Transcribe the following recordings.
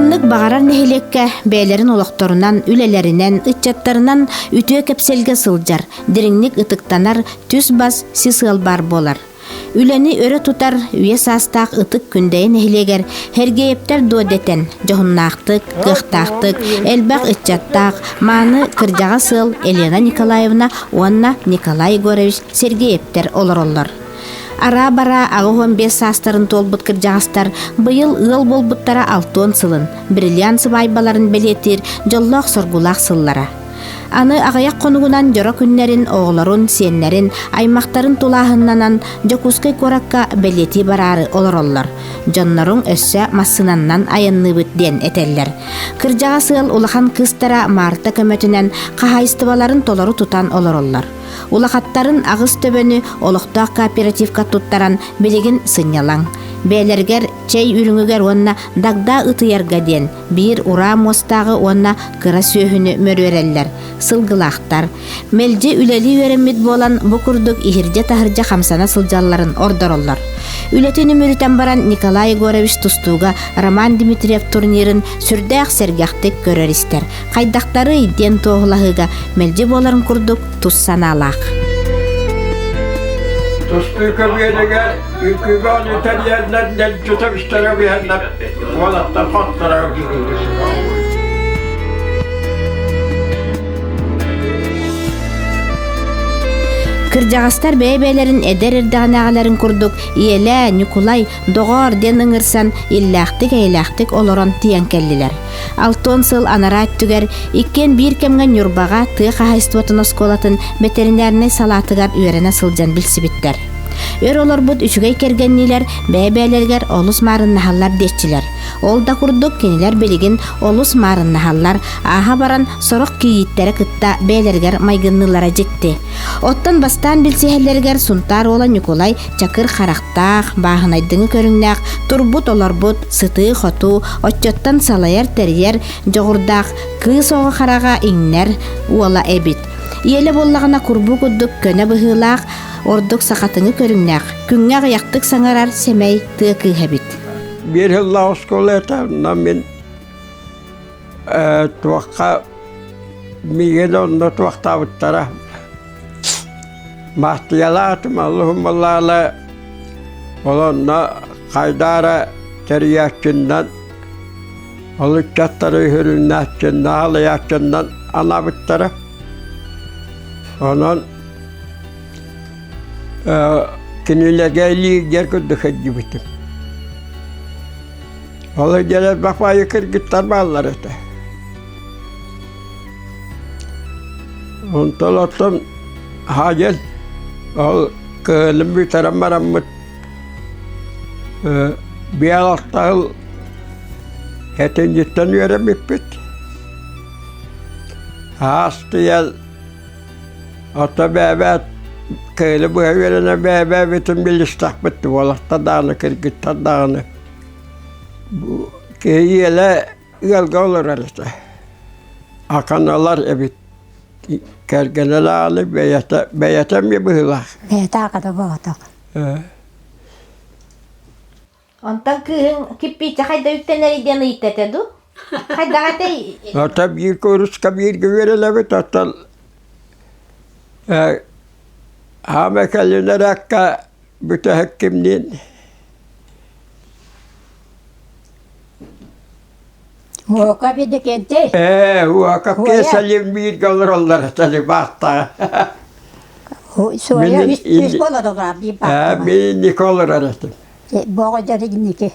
Ханнык баҕарар нэһилиэккэ бэйэлэрин олохторунан, үлэлэринэн, ыччаттарынан үтүө кэпсэлгэ сылдьар, дириҥник ытыктанар түс-бас сис ыал баар буолар. Үлэни өрө тутар үйэ саастаах ытык Күндэйэ нэһилиэгэр Һэргэйэптэр дуо дэтэн, дьоһуннаахтык, кыахтаахтык, элбэх ыччаттаах, мааны кырдьаҕас ыал Елена Николаевна уонна Николай Егорович Сергеевтэр олороллор. Араа-бараа 85 саастарын туолбут кырдьаҕастар быйыл ыал буолбуттара алтыан сылын, бриллиант сыбаайбаларын бэлиэтиир дьоллоох-соргулаах сыллара. Аны аҕыйах хонугунан дьоро күннэрин оҕолорун, сиэннэрин, аймахтарын тулааһыннанан Дьокуускай куоракка бэлиэтии бараары олороллор. Дьонноруҥ өссө массыынаннан айанныыбыт диэн этэллэр. Кырдьаҕас ыал улахан кыыстара Марта көмөтүнэн хаһаайыстыбаларын толору тутан олороллор. Улахаттарын аҕыс төбөнү олохтоох кооперативка туттаран билигин сынньалаҥ. Бэйэлэригэр чэй үрүҥүгэр уонна дагда ытыйарга диэн биир ураа муостааҕы уонна кыра сүөһүнү мөрүөрэллэр, сылгылаахтар. Мэлдьи үлэлии үөрэммит буолан бу курдук иһирдьэ-таһырдьа хамсана сылдьалларын ордороллор. Үлэтин үмүрүтэн баран Николай Егорович тустууга Роман Дмитриев турнирын сүрдээх сэргэхтик көрөр-истэр. Хайдахтарый диэн туоһулаһыыга мэлдьи буоларын курдук тус санаалаах. Тустуу көбүөнүгэр үҥкүүгэ оонньуу тэрийэннэр нэлдьитэ үстэрэ биһэннэр уолаттар хотторо Кырдьаҕастар бэйэ-бэйэлэрин эдэр эрдэҕинээҕилэрин курдук ийэлээ, Ньукулай, доҕоор диэн ыҥырсан иллээхтик-эйэлээхтик олорон тиийэн кэллилэр. Алтон сыл анараа өттүгэр иккиэн биир кэмҥэ Ньурбаҕа тыа хаһаайыстыбатын оскуолатын бэтэринээринэй салаатыгар үөрэнэ сылдьан билсибиттэр. Өр олорбут үчүгэй кэргэнниилэр бэйэ-бэйэлэригэр олус маарыннаһаллар диэччилэр. Ол да курдук кинилэр билигин олус маарыннаһаллар, ааһа баран сорох кийииттэрэ кытта бэйэлэригэр майгынныыллара дьикти. Оттон бастаан билсиһэллэригэр Сунтаар уола Ньукулай чакыр харахтаах, бааһынайдыҥы көрүҥнээх, турбут-олорбут, сытыы-хотуу, оччоттон салайар-тэрийэр дьоҕурдаах кыыс оҕо хараҕа иҥнэр уола эбит. Иэлэ буоллаҕына курбуу курдук көнө быһыылаах, ордук сахатыҥы көрүҥнээх, күҥҥэ аҕыйахтык саҥарар сэмэй тыа кыыһа эбит. Биир сыллаах оскуола этэ, онно мин туохха миигин онно туохтаабыттара Маастыйалаатым, аллуһум буоллаҕына, ол онно хайдаара тэрийээччиннэн, ол ыччаттары үһүрүннээччиннэн, аалыйааччыннан анаабыттара. Онон кинилэргэ илиигэр курдук сылдьыбытым. Ол дьэ элбэх баайы кыргыттар бааллар этэ. Онтон оттон хаайан ол кыһыным бүтэрэн бараммыт биэс алта сыл этинньиттэн үөрэммиппит. Аас тыйан ото бэйэбээт кыһыны быһа үөрэнэн бэйэбээбитин билистэхпит уолаттар даҕаны кыргыттар даҕаны киһи иэлэ ыалга олорор этэ. Аканалар эбит. Кэргэнэ даҕаны бэйэтэ бэйэтэ эмиэ быһыылаах. Бэйэтэ аката буолбатах. Онтон кыыһыҥ киппииччэ хайда үктэнэрий диэн ыйытта этэ дуу? Хайдах этэй? Ата биир кууруска бииргэ үөрэнэбит, оттон хаама кэлин эрээккэ бүтэһик кимниин Уока бидикенти. Ээ, уока киэсэлим бииргэ олороллор этэ бааттаҕа. Суоя үс болор биир бааттаҕа. Мин Ника олорор этим. Боҕо дьарыгники.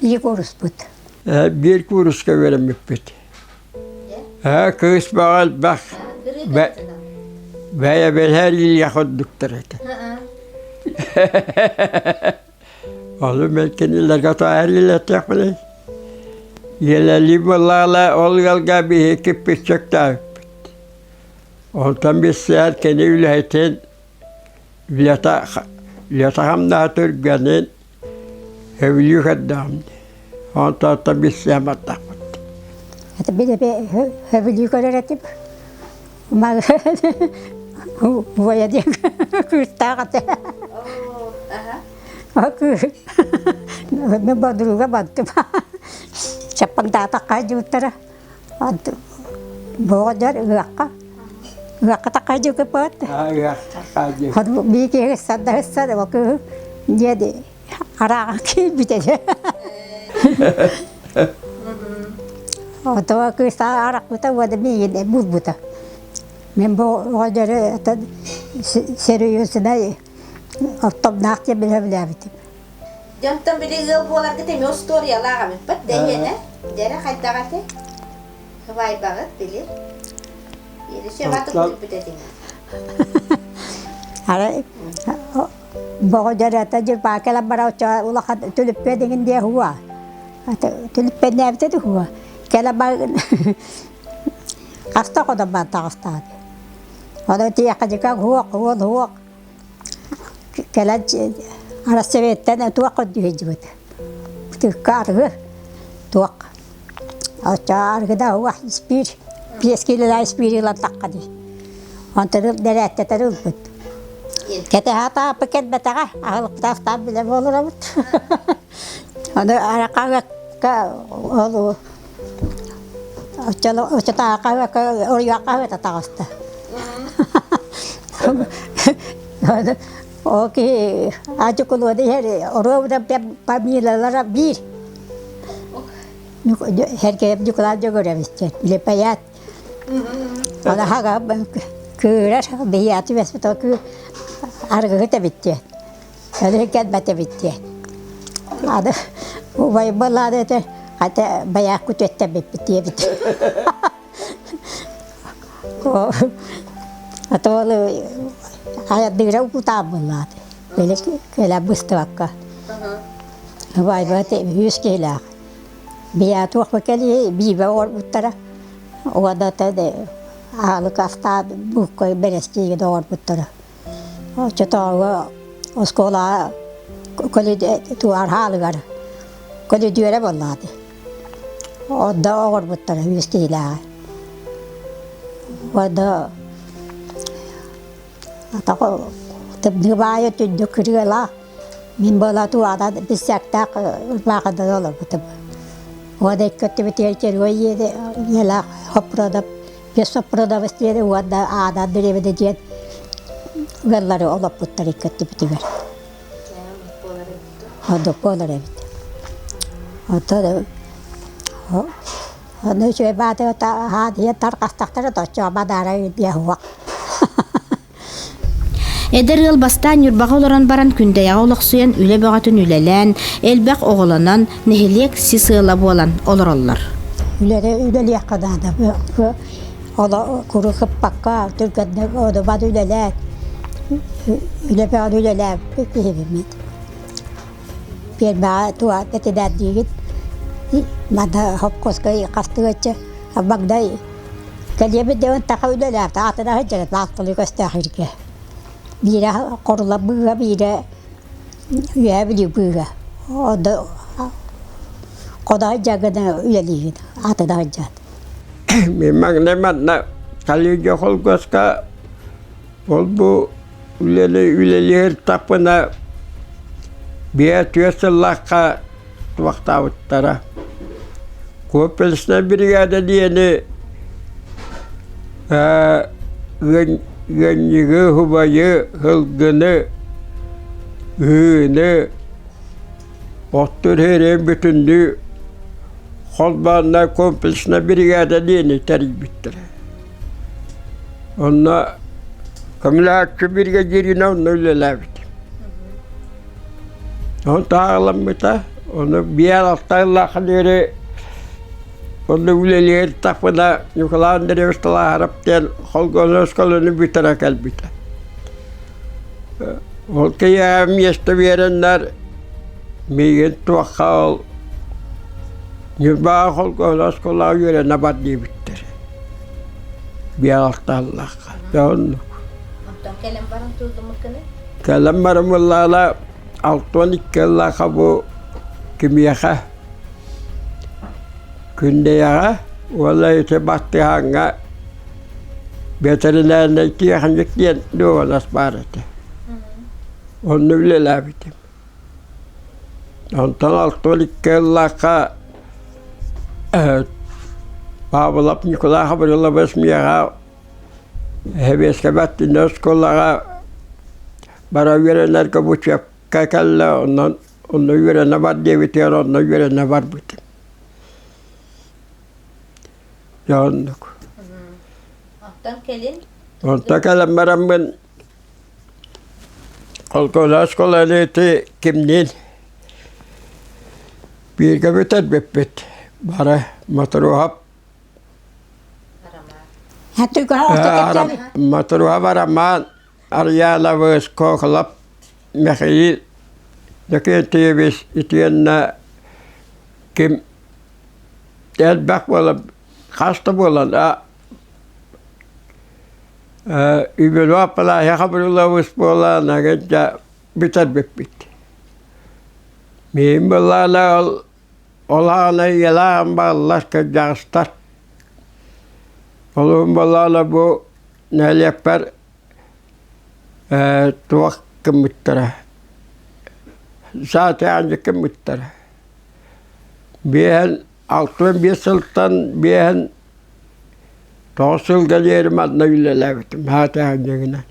Биир кууруспут. Биир кууруска үөрэммиппит. Кыыс бөҕө элбэх. Бэйэбэлэр илиэ курдуктар этэ. Ону мен кинилэргэ тоҕо илэтиэхпиний? Иэлэлии буоллаҕына ол ыалга биһиги киппиччэктээбиппит. Онтон билсиһэр кини үлэһитин үлэтэ үлэтэ хамнаһа түргэнин Сөбүлүү көрдөҕүм дии. Онтон билсиһэн бардахпыт. Это сөбүлүү көрөр этим. Убайа диэн кыыстаах этэ. Мен бодуруга бардым. Чаппандаата хайдыбыттара. Боҕодьор ыһыахха. Ыһыахха такайдыы көпөт. Ыһыахха Бии киһи сарда сар окы диэди арааҕа киирбитэ. Отоо кыыс арахпыта уода миигин булбута. Мен бу оҕодьору серьезный оттомноох диэн билэбилээбитим. Дьонтон били ыал буоларгыт эмиэ устуоруйалаах эбиппит дэһиэнэ. Дьэрэ хайдах этэй? Сыбаайбаҕыт били. Ересе батып этиҥ. Ара боҕо дьарата дьырбаакала бара улахан түлүппэ дигин диэ хуа. Түлүппэннээбитэ хуа. Кэлэ бар хаста ходон бар таҕыстаат. Ону тиэхэ хуох хуон хуох Кэлэн Арассыыйаттан туох көрдүү сылдьыбыт. Тыкка арыгы туох оччо арыгыда уох испиир биэс киилэлээх испиири ылан тахха дии. Онтон нэрээттэтэн ылбыт. Кэтэһэ тааппыт кэлбэтэҕэ, аһылыктаахтаах билэ буоларабыт. Ону аракаҕакка ол оччотооҕу оруйуохха хаһыата таҕыста. Ол киһи адьыкулуода иһэр оруобуна фамилиялара биир. Сэргэйэп Ньукулай Дьөгүрэбич диэн лепэйээт. Аны хаҕа кыырар биһиэхэ түбэспит ол кыы арыгыһыт эбит диэн. Өлүһүн кэлбэт эбит диэн. Аны убайбалаан этэ хата байаах күтүөттэммиппит диэбит. А то ол айардыыра укутаан буоллаҕа били кэлэ быстыбакка. Убайбыт үс киһилээх. Бийаа туох кэлии биибэ оҥорбуттара. Уонна аалык астаан буукка бэрэстиигэ да оҥорбуттара. Оччотооҕу оскуолаҕа туар хаалыгар көлүдүөрэ буоллаҕа дии. Онно оҥорбуттара үс киһилээҕи. Онно тымныы баайы түннүк кырыалаах мин буола туадан бисяктээх ырбаахыдан олорбутум. Уонна икки өттүбүтүгэр червой ийэлээх хопродоп Сопродовость диэн уонна Аадан дэриэбинэ диэн ыаллары олоппуттар икки өттүбүтүгэр. Оннук буолар эбит. Оттон ону үчүгэй баатыга аһаан иһэн тарҕастахтара да бадаара диэ уох. Эдэр ыал бастаан Ньурбаҕа олорон баран Күндэйэҕэ олохсуйан үлэ бөҕөтүн үлэлээн, элбэх оҕолонон, нэһилиэк сис ыала буолан олороллор. Үлэри үлэлиэххэ наада. Оло куру кыппакка түргэнник одубат үлэлээн, үлэ бөҕөнү үлэлээбит киһибиммит. Пиэрмэҕэ туа бэтинээрдиигит. Манна хопкуоска хастыгаччы Багдай Кэлиэбит диэн таха үлэлээх атына сылдьар лаахталыы көстөөх иргэ. Биирэ хорула быыһа, биирэ үөһэ Бүлүү быыһа. Онно ходо сылдьаргына үлэлиигин, атына сылдьан. Мин маҥнай манна Калига холкуоска ол-бу үлэни үлэлиир таппына биэ түөрт сыллаахха туохтаабыттара. Комплексная бригада диэни ыанньыгы, убайы, сылгыны, ыһыыны, оттур иһирин бүтүннүү холбооннор комплексная бригада диэни тэрийбиттэрэ. Онно көмөлөһөөччү биригэдьииринэн онно үлэлээбитим. Ону тааҕыламмыта, ону биир алта ыйдаахха диэри онно үлэлиир тахпына Ньукулай Андреевич Талааһарап диэн холгоносколону бүтэрэ кэлбитэ. Ол киһиэхэ миэстэ биэрэннэр миигин туохха ол Ньурбаҕа холгоносколоҕо үөрэнэ бар диэбиттэр. Биир алта ыйдаахха. Дьэ оннук. Онтон кэлэн баран туолдуммуккуный? Кэлэн баран буоллаҕына 62 ыллаахха бу кимиэхэ Күндэйэҕэ уонна ити Баттыһааҥҥа бэтэринээринэй тиэхиньик диэн дуобалас баар этэ. Онно үлэлээбитим. Онтон 62 ыллаахха Павлов Николай Гаврилович миэхэ Сэбиэскэбэт оскуолаҕа бара үөрэнэргэ учебка кэллэ, онон онно үөрэнэ бар диэбитигэр онно үөрэнэ барбытым. Дьэ оннук. Онтон кэлин? Онтон кэлэн бараммын холкуола оскуоланы ити кимниин бииргэ бүтэрбиппит. Бары Мотуруоһап Мотуруоһап Арамаан Арыйаанабыс Коколов Михаил Дьэкиэнтиевич итиэннэ ким элбэх буолан хас да буолан Үбүлүөп Палаһия Хабырылабыс буолан агыдьа бүтэрбиппит. Миин былаана ол ол аана ийэлээх бааллар кырдьаҕастар. Олуһун былаана бу нэһилиэкпэр туох гыммыттара саатаан гыммыттара. Биэһэн 65 сылтан биэһэн 9 сылга диэри манна үлэлээбитим хаатаан дьиҥинэн.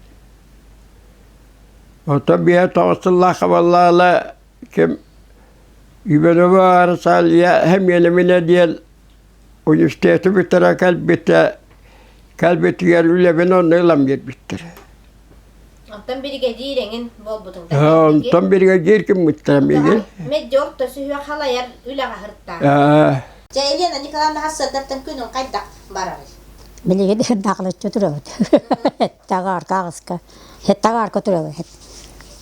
Оттон биэһэ 9 сыллаах хабаллаала ким Иванова Арсалия Хэмиэнэминэ диэн университеты бүтэрэ кэлбитэ кэлбитигэр үлэбин онно ылан биэрбиттэрэ. Онтон биригэдьиир эҥин буолбутуҥ Онтон биригэдьиир киммиттэрэ миигин. Меддиор төсүһүө халайар үлэҕэ сырыттаан. Дьэ, Елена Николаевна сарсыардаттан күнүн хайдах барарый? Билигин дакылыччы турабыт. Таҕаарка аҕыска. Таҕаарка турабыт.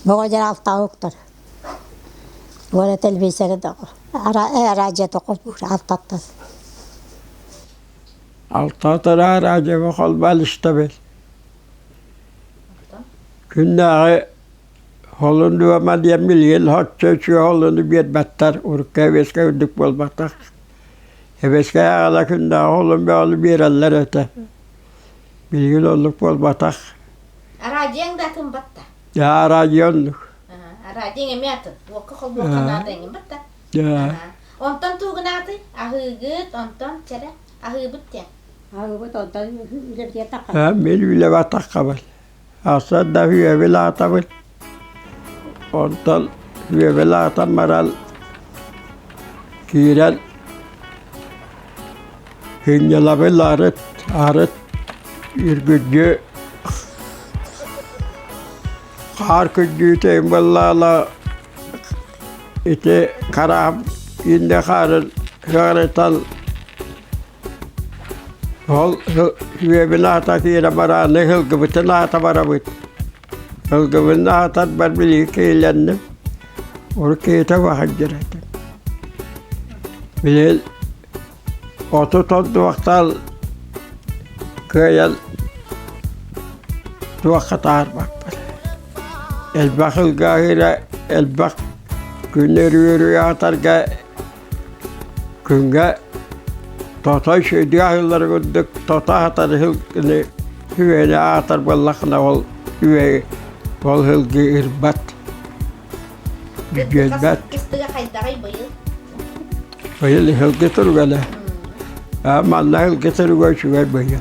Боҕо дьэр алтаа уктар. Уола телевизоры радио холбуур алтаттан. Алтаатара радиоҕа холбоон истэбин. Күннээҕи холун дуома диэн билигин соччо үчүгэй холуну биэрбэттэр, урукку эбиэскэ үрдүк буолбатах. Эбиэскэ аҕала күннээҕи холун бөҕөнү биэрэллэр этэ. Билигин оннук буолбатах. Радиоҥ да атын батта. Дьэ, радио оннук. Радиоҥ эмиэ атын. Уокка холбуохха наада эҥин батта. Онтон тугунаатый? Аһыыгыт, онтон чэрэ, аһыыбыт диэн. Аһыыбыт онтон үлэбитигэр таххабыт. Мин үлэбэ таххабын. Аса да үөбүл аатабын. Онтон үөбүл аатан баран киирэн сынньалабын арыт, арыт үргүдьү хаар күрдьүүтэ буоллаҕына ити хараам иннэ хаарын ыарытан ол үөбүн аата киирэ барааны сылгыбытын аата барабыт. Сылгыбын аатарбар билигин киһилэнним. Урут киһитэ баһырдьар этим. Билигин 30 туохтаал кыайан туохха таһаарбаппын. Элбэх ылгааһыра элбэх күн өрүү аатарга күҥҥэ тото үчүгэйдик аһыыллара курдук тото аһатар сылгыны үгэни аатар буоллаххына ол үгэ ол сылгы ырбат бүдүөлбэт. Кыстыга хайдаҕый быйыл? Быйыл сылгы туруга манна сылгы туруга үчүгэй быйыл.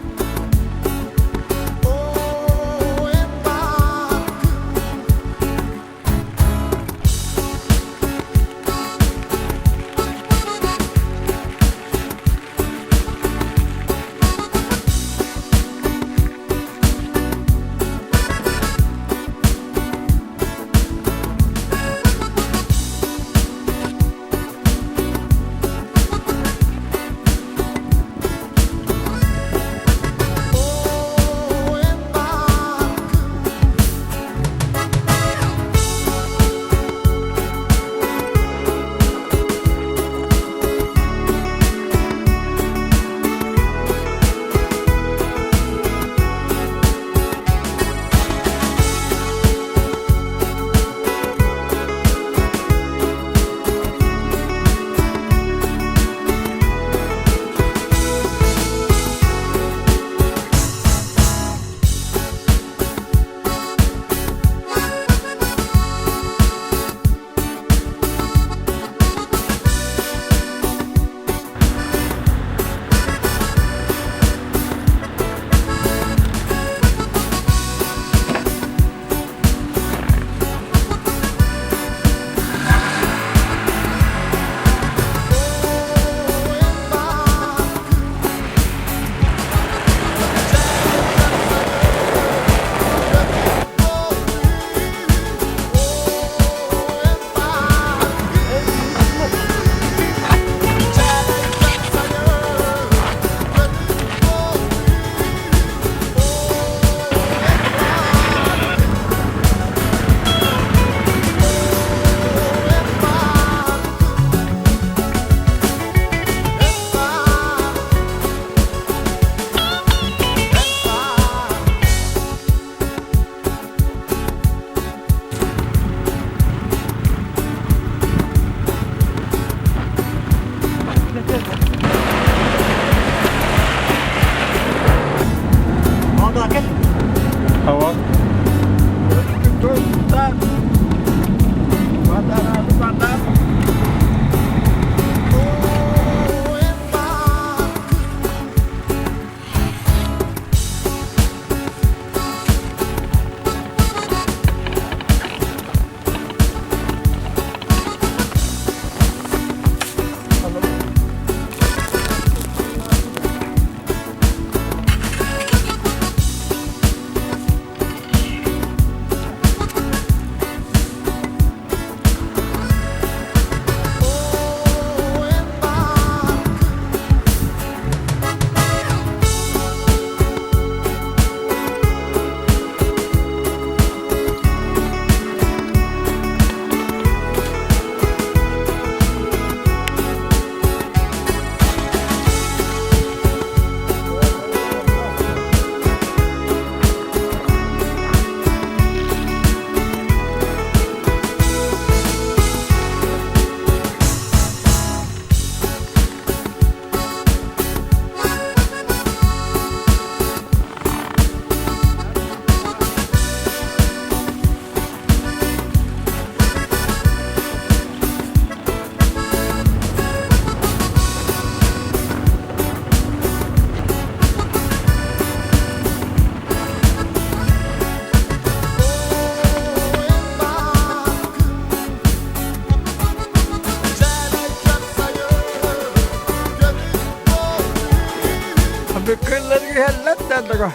Кыллар иһэллэр да дага.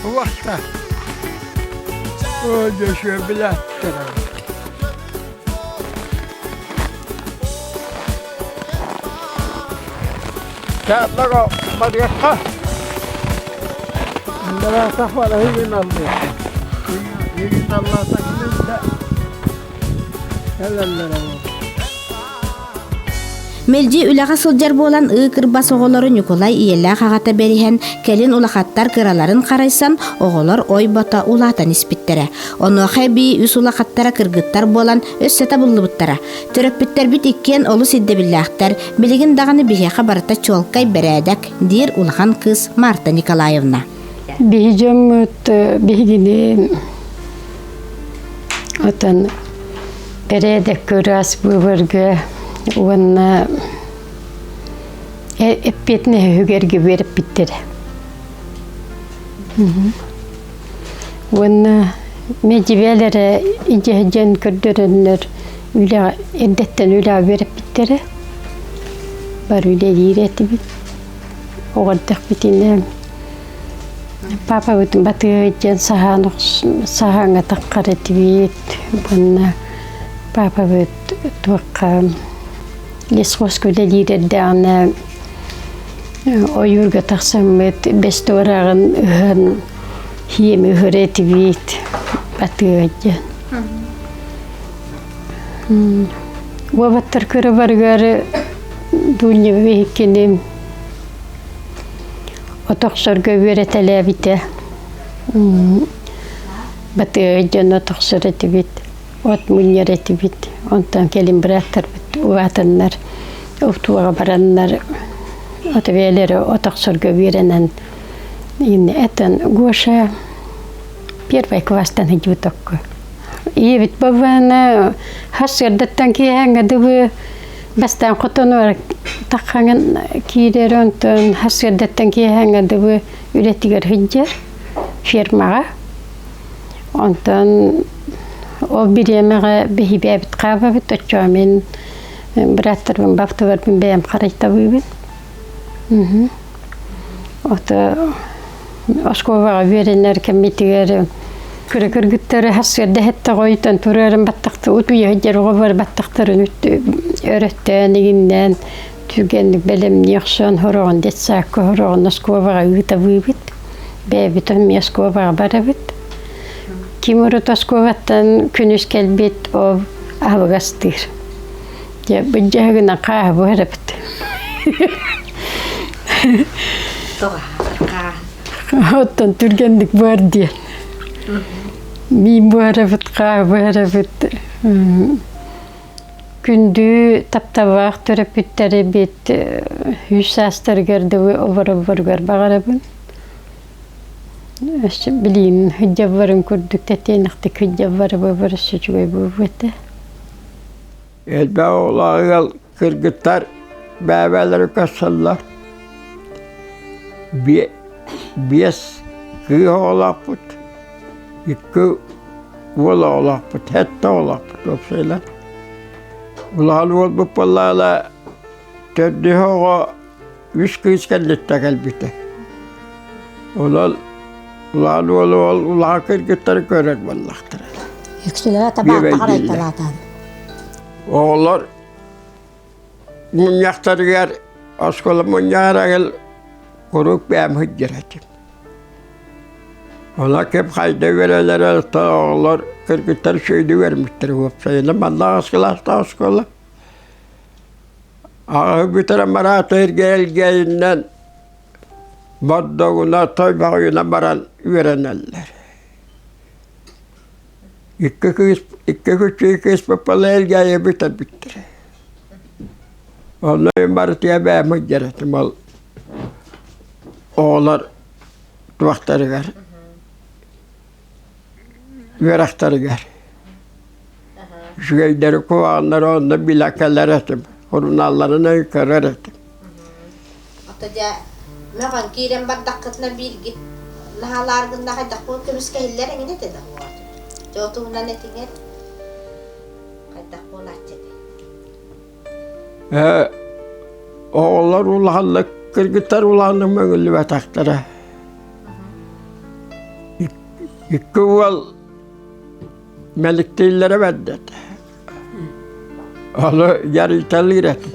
Уахта. Ой, дьэ, билээттэр. Чаатнаго барыахха. Андалаатах бараһыгын аллыахха. Игин аллаатах да кэлэллэр ол. Мэлдьи үлэҕэ сылдьар буолан ыы кырбас оҕолору Ньукулай ийэлээх аҕата бэриһэн, кэлин улахаттар кыраларын харайсан, оҕолор ой-бото улаатан испиттэрэ. Онуоха эбии үс улахаттара кыргыттар буолан өссө табыллыбыттара. Төрөппүттэрбит иккиэн олус ирдэбиллээхтэр, билигин даҕаны биһиэхэ барыта чуолкай бэрээдэк, диир улахан кыыс Марта Николаевна. Биһи дьоммут биһигини отон бэрээдэккэ ыраас быыбарга уонна эппиэтинэһи үөрэппиттэрэ. Уонна медивэлэрэ идьэһдьэн көрдөрөннөр үлэ эрдэттэн үлэҕэ үөрэппиттэрэ. Бары үлэлиир этибит. Оҕо эрдэхпитинэ папабытын батыһа диэн саһаан саһааҥҥа таххар этибит. Уонна папабыт туохха лесхозка үлэлиир эрдэҕинэ ойуурга тахсаммыт бэс туорааҕын ыһан хиэми ыһар этибит батыа диэн. Уобаттар кырабарыгар Дуня биһиккини отохсорго үөрэтэлээбитэ. Батыа дьон отохсор этибит, от мунньар этибит. Онтон кэлин бырааттарбыт улаатаннар, утуоҕа бараннар ото бэйэлэрэ отохсорго үөрэнэн этэн Гоша первый класстан сылдьыбыт окко. Ийэбит бабаана хас сыардаттан киэһээҥҥэ дылы бастаан хотонугар таххаҥын киирэр, онтон хас сыардаттан киэһээҥҥэ дылы үлэтигэр сылдьар фермаҕа. Онтон ол бириэмэҕэ биһибээбит хаабабыт, оччоҕо мин бырааттарбын, балтыларбын бэйэм харайталыыбын. Ото оскуолаҕа үөрэнэр кэммитигэр кыра кыргыттары сарсыарда эһэттэҕэ ойутан турарын баттахта утуйа сылдьар оҕолор баттахтарын өрөттөөн игиннээн түргэнник бэлэмнии охсон сороҕун детсадка сороҕун оскуолаҕа ыытабыыбыт бэйэбит эмиэ оскуолаҕа барабыт ким урут оскуолаттан күнүс кэлбит ол аһылык астыыр дьэ быдьаһыгынан хааһы буһарабыт Оттон түргэнник буһар диэн. Миин буһарабыт, хаа буһарабыт. Күндү тапталлаах төрөппүттэрбит үс саастарыгар дылы олороллоругар баҕарабын. Өссө билиим сылдьалларын курдук тэтиэнэхтик сылдьаллара буоллар өссө үчүгэй буолуо этэ. Элбэх оҕолоох ыал кыргыттар бээбээлэри көрсөллөр. Биэс кыыс оҕолоохпут, икки уол оҕолоохпут, сэттэ оҕолоохпут уопсайынан. Улахан уолбут буоллаҕына төрдүс оҕо үс кыыс кэллиттэ кэлбитэ. Онон улахан уолу ол улахан кыргыттары көрөр буоллахтара. Үксүлэрэ табаахтаҕар айталаатаан. Оҕолор мунньахтарыгар оскуола мунньаҕар агыл куруук бэйэм сылдьар этим. Ону ким хайда үөрэлэрэ оҕолор кыргыттар үчүгэйдик үөрэммиттэр уопсайынан манна аҕыс кылаастаах оскуола. Аҕаһы бүтэрэн бараата эргэ-элгэйинэн Бордоҥуна, Тойбохойуна баран үөрэнэллэр. Икки кыыс, икки күччүй кыыс Паппала Элгээйи бүтэрбиттэрэ. Онно мин барытыгар бэйэм сылдьар этим ол оҕолор туохтарыгар, үөрэхтэригэр. Үчүгэйдэри куһаҕаннары онно билэ кэлэр этим, сурунаалларын көрөр этим. Ото дьэ мөҕөн киирэн бардаххытына бииргит наһаалааргынна хайдах көмүскэһиллэр эҥин этэ да Дьэ ол туһунан этиҥэр хайдах буолааччы этэй? Оҕолор улаханнык Кыргыттар улааннык мөҥүллүбэтэхтэрэ. Икки уол мэликтииллэрэ бэрдэ этэ. Ону дьарыйталыыр этим.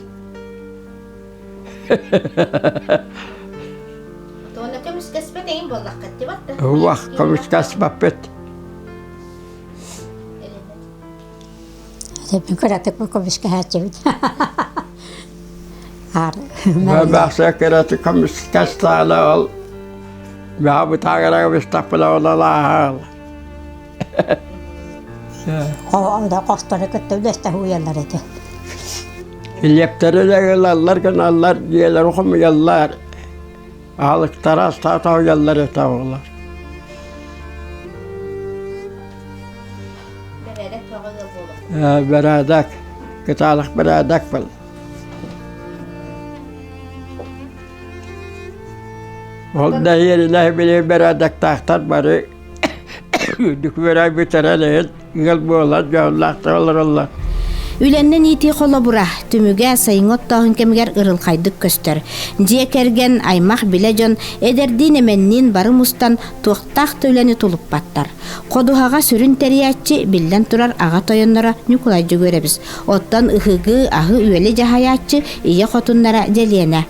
Туона көмүскэспэт эҥин буоллаххыт дии да? Уох, көмүскэспэппит. Кыратык көмүскэһээччибит. Бахса кыратык көмүскэстаана ол баабытаагара көмүстаппына олалааһал. Хостору кытта үлэстэ уйаллар этэ. Илиэптэри ылаллар гыналлар, дьиэлэри хомуйаллар, аһылыктара астаата уйаллар этэ оҕолор. Бэрээдэк, кытаанах бэрээдэк был. Ол да иһин били бэрээдэктаахтар бары үрдүк үөрэх бүтэрэн иһин ыал буолан дьоһуннаахтар олороллор. Үлэннэн иитии холобура, түмүгэ сайыҥҥы оттооһун кэмигэр ырылхайдык көстөр. Дьиэ кэргэн, аймах билэ дьон эдэрдиин-эмэнниин бары мустан туохтаах да үлэни тулуппаттар. Ходуһаҕа сүрүн тэрийээччи, биллэн турар, аҕа тойонноро Ньукулай Дьөгүөрэбис. Оттон ыһыгы, аһы-үөлү дьаһайааччы ийэ хотуннара Дьэлиэнэ.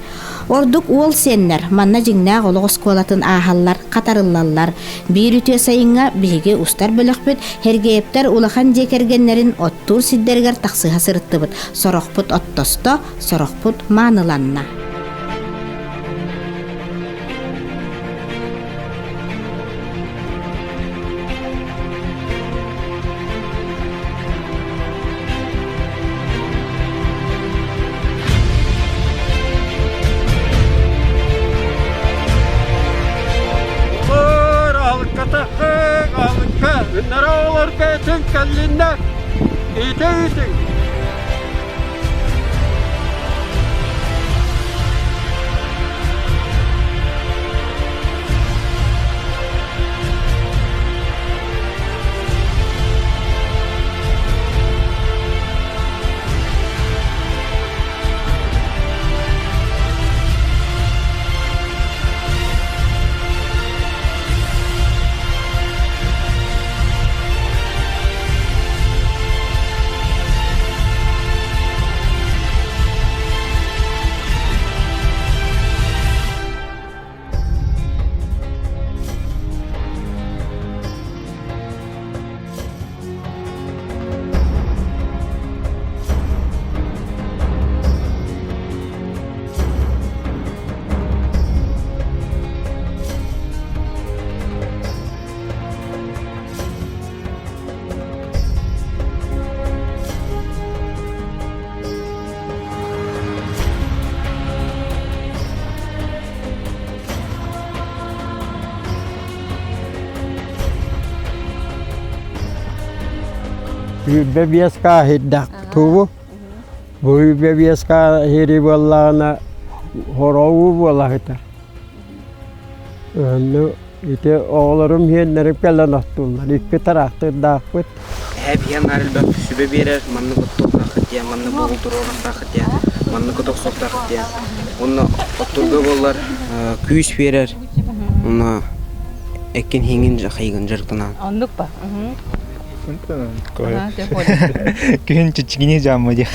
Ордук уол сиэннэр манна дьиҥнээх олох оскуолатын ааһаллар, хатарыллаллар. Биир үтүө сайыҥҥа биһиги устар бөлөхпүт Һэргэйэптэр улахан дьиэ кэргэннэрин оттуур сирдэригэр тахсыһа сырыттыбыт. Сорохпут оттосто, сорохпут мааныланна. Олор алыккатаххыҥ, алыкка, ыннара олорго этиҥ кэллиннэр, итэ итиҥ. Сүүрбэ биэс кааһыйдах тугу? Бу сүүрбэ биэс кааһыйыы буоллаҕына хороуу буола сытар. Онно ити оҕолорум иһиэннэрим кэлэн оттууллар. Икки тараахтырдаахпыт. Эһэ биһиэн наар элбэх сүбэ биэрэр, маннык оттуохтааххыт диэн, маннык бугул туруорахтааххыт диэн, маннык отохсуохтааххыт диэн. Уонна оттурга буоллар күүс биэрэр, уонна эккин иһиҥин хайыгын дьарыктанаан. Оннук ба. Күһүн чиччигини дьаамма диэх.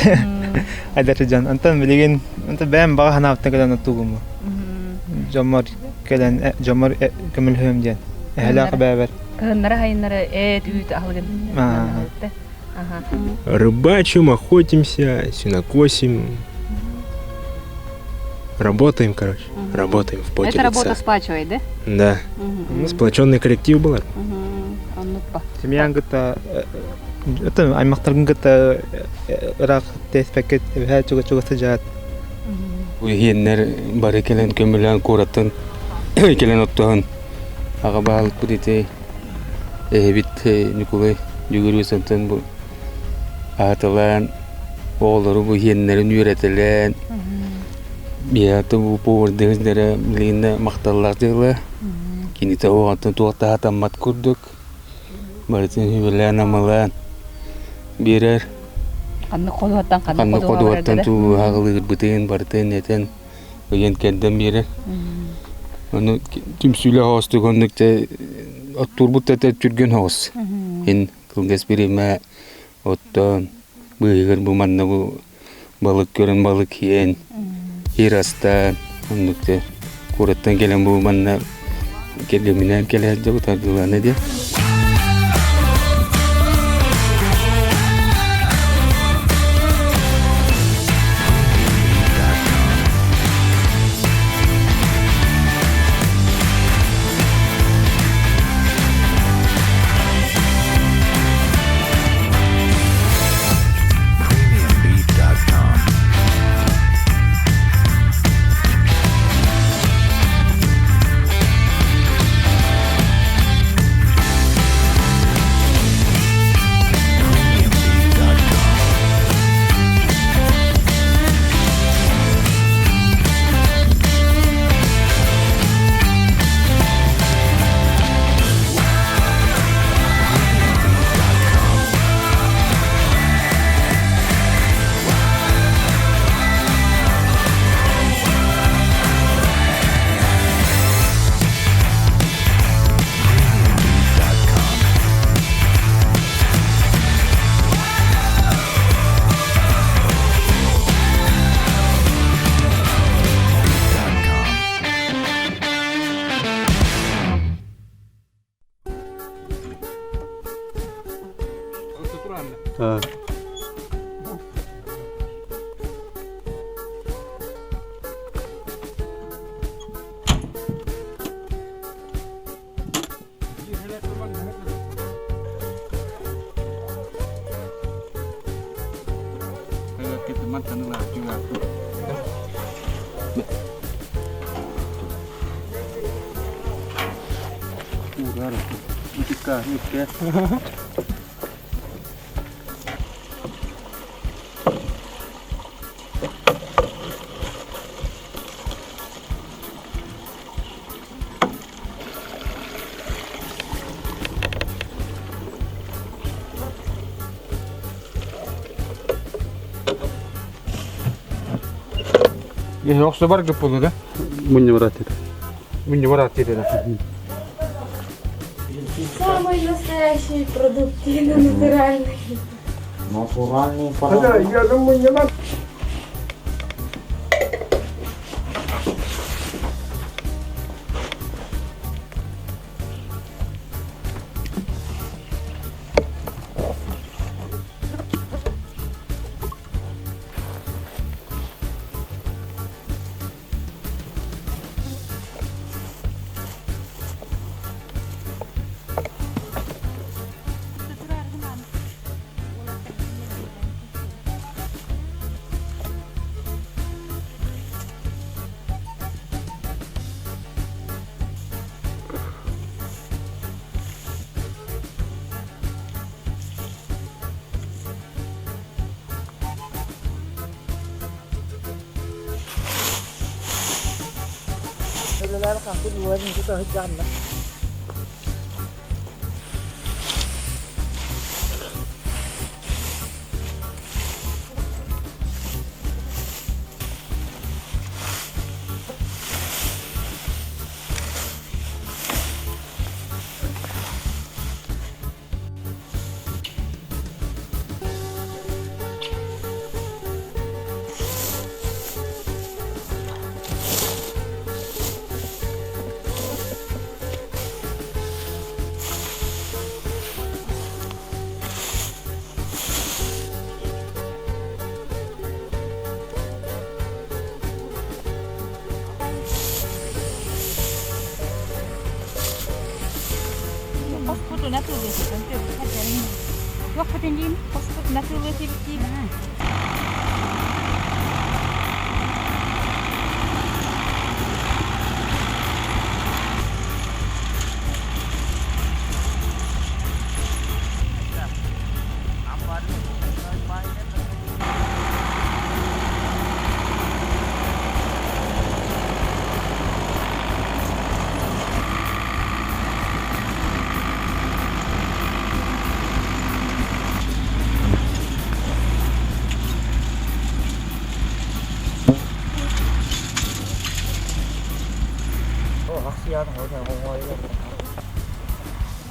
Айдар дьон. Онтон билигин онтон бэйэм баҕа санаабыттан кэлэн оттуугум. Дьоммор кэлэн дьоммор көмөлөһүөм диэн. Эһэлээх бэйэбэр. Кыһыннары хайыннары эт үүт аһылыгын. Рыбачим, охотимся, сенокосим. Работаем, короче. Работаем в поте Это работа лица. сплачивает, да? Да. Сплоченный коллектив был. Семьян кытта это аймактаргын кытта ыраах теспеккет эбэһээ чуга-чуга сыдьаат. Иһиэннэр бары кэлэн көмөлөөн куораттан кэлэн оттоһон аҕа баһылыкпыт ити эһэбит Ньукулай Дьөгүрүөсэнтэн бу аһаталаан оҕолору бу иһиэннэрин үөрэтэлээн биһиэхэ бу повардыһын билигин махталлаах дьыала кинитэ оҕоттон туох да сатаммат курдук барытын сүбэлээн-амалаан биэрэр Ханнык ходуһаттан ханнык ходуһаттан тууһаҕылыырбытын барытын этэн. ыйан кэрдэн биэрэр. Ону түмсүүлээх оҕустук оннук те оттуурбут да түргэн оҕус. Ин кылгас бириэмэ оттоон быыһыгар бу манна бу балык көрөн балык иэн ир астаан оннук те куораттан кэлэн бу манна кэргэмминээн кэлэ сылдьабыт аргылаана диэн. Охсо бар гыппылы да? Мунньу барат этэ. Мунньу барат этэ. Самый настоящий продукт натуральный. Натуральный продукт. Я думаю, не надо.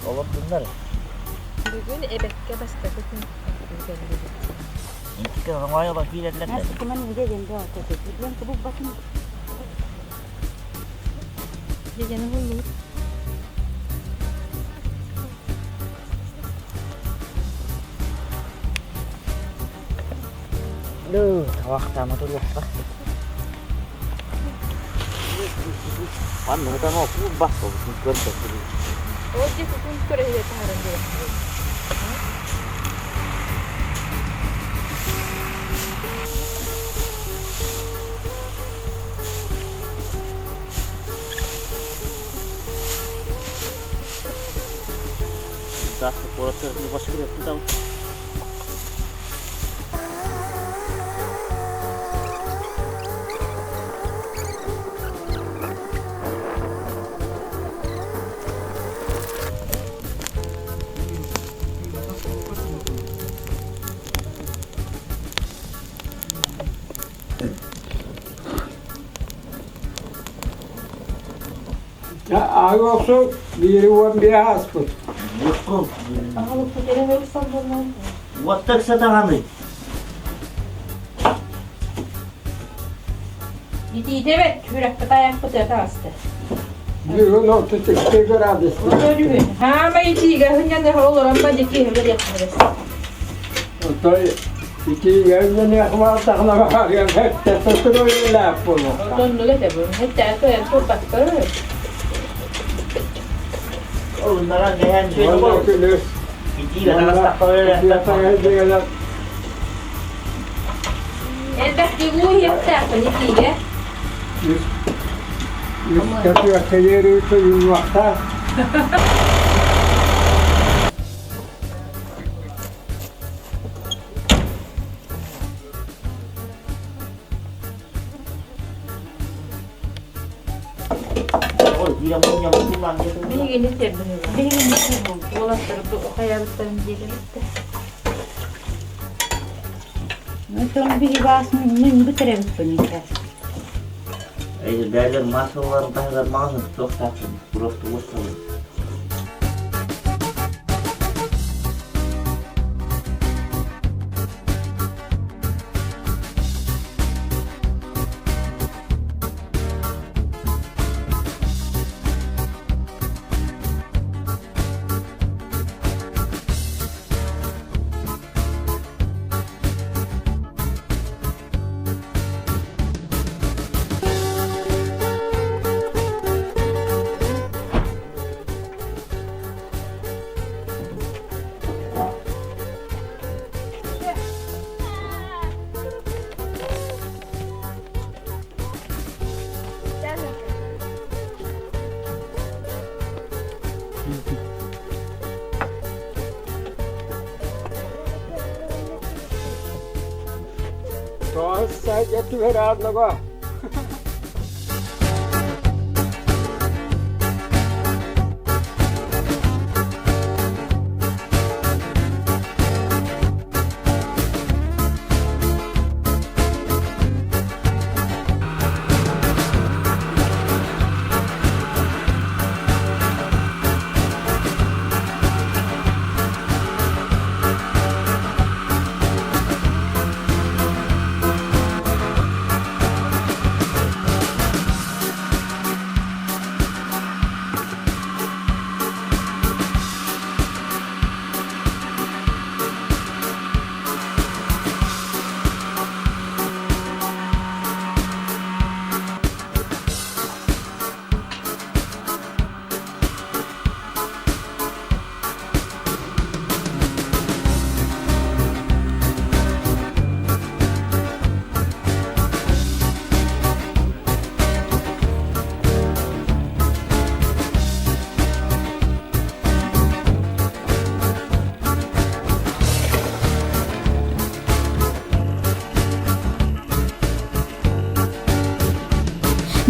Олордуннар. Бүгүн эбэккэ бастакы күн кэллибит. Дьэдьэни буллубут. Табахтаама туруохха. Манныгытан окуу бас көрбөт. Ол дьэ кукун көрөһүө таһарын диэн. Ааҕы охсу биири уон биэ ааспыт. Уоттак сатаҕаный? Итиитэ бэт, күрэхпит айахпыт өтө аста. Бүгүн 32 градус. Бүгүн. Хаама итиигэ хынньан олорон ба дики хыбыр Отой итиигэ үннэниэх баартахына баарыан хэттэ тотуруйлаах буолуохха. Оннук этэ бу. Хэттэ кыайан турбаттар. Олуннаран кэһэн Уонна күнүс итиигэ таҕыстахха Элбэх дигуу иһиэхтээхпин итиигэ. Үс Биһигини Биһигини уолаттар хайабыттарын диэбиттэ. Ну, биһи баас мин бүтэрэбиппин Бээлер массаларын таһыгар маҕаһын туохтаахпын просто уоссабын. Тоҕус саайга түһэр ааннаҕа.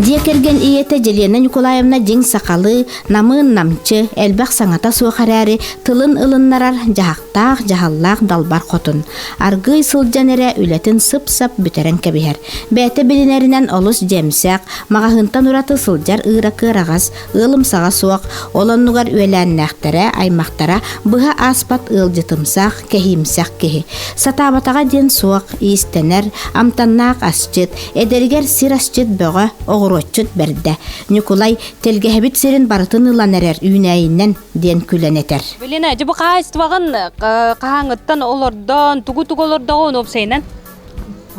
Дьиэ кэргэн ийэтэ Елена Николаевна дьиҥ сахалыы, намыын намчы, элбэх саҥата суох эрээри, тылын ылыннарар дьаһахтаах, дьаһаллаах далбар хотун. Аргыый сылдьан эрэ үлэтин сып-сап бүтэрэн кэбиһэр. Бэйэтэ билинэринэн олус дьиэмсэх, маҕаһыынтан ураты сылдьар ыыра кыараҕас, ыалымсаҕа суох, ол оннугар үөлээннээхтэрэ, аймахтара быһа ааспат ыалдьытымсах, кэһиимсэх киһи. Сатаабатаҕа диэн суох, иистэнэр, амтаннаах асчыт, эдэригэр сир асчыт бөҕө, оҕуруотчут бэрдэ. Ньукулай тэлгэһэбит сирин барытын ылан эрэр үүнээйиннэн диэн күлэн этэр. Билина, дьэ бу хаһаайыстыбаҕын хаһааҥҥыттан олордон, тугу-тугу олордоҕун уопсайынан?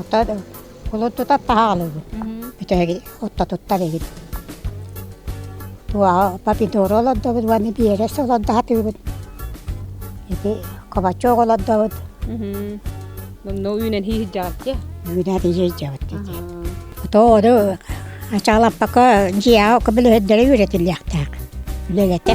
Оттон кулун тутар таһаалыыбыт. Бүтэһиги отто туттар игин. Туаҕа помидору олордобут уонна биэрэс олордо сатыыбыт. Ити кабачок олордобут. Номно үүнэн хииһирдьэҕит дии. Үүнэн хииһирдьэбит дии. Тоҕо ачаалаппакка дьиэҕэ көмөлөһөрдөрө үөрэтиллиэхтээх үлэлэтэ.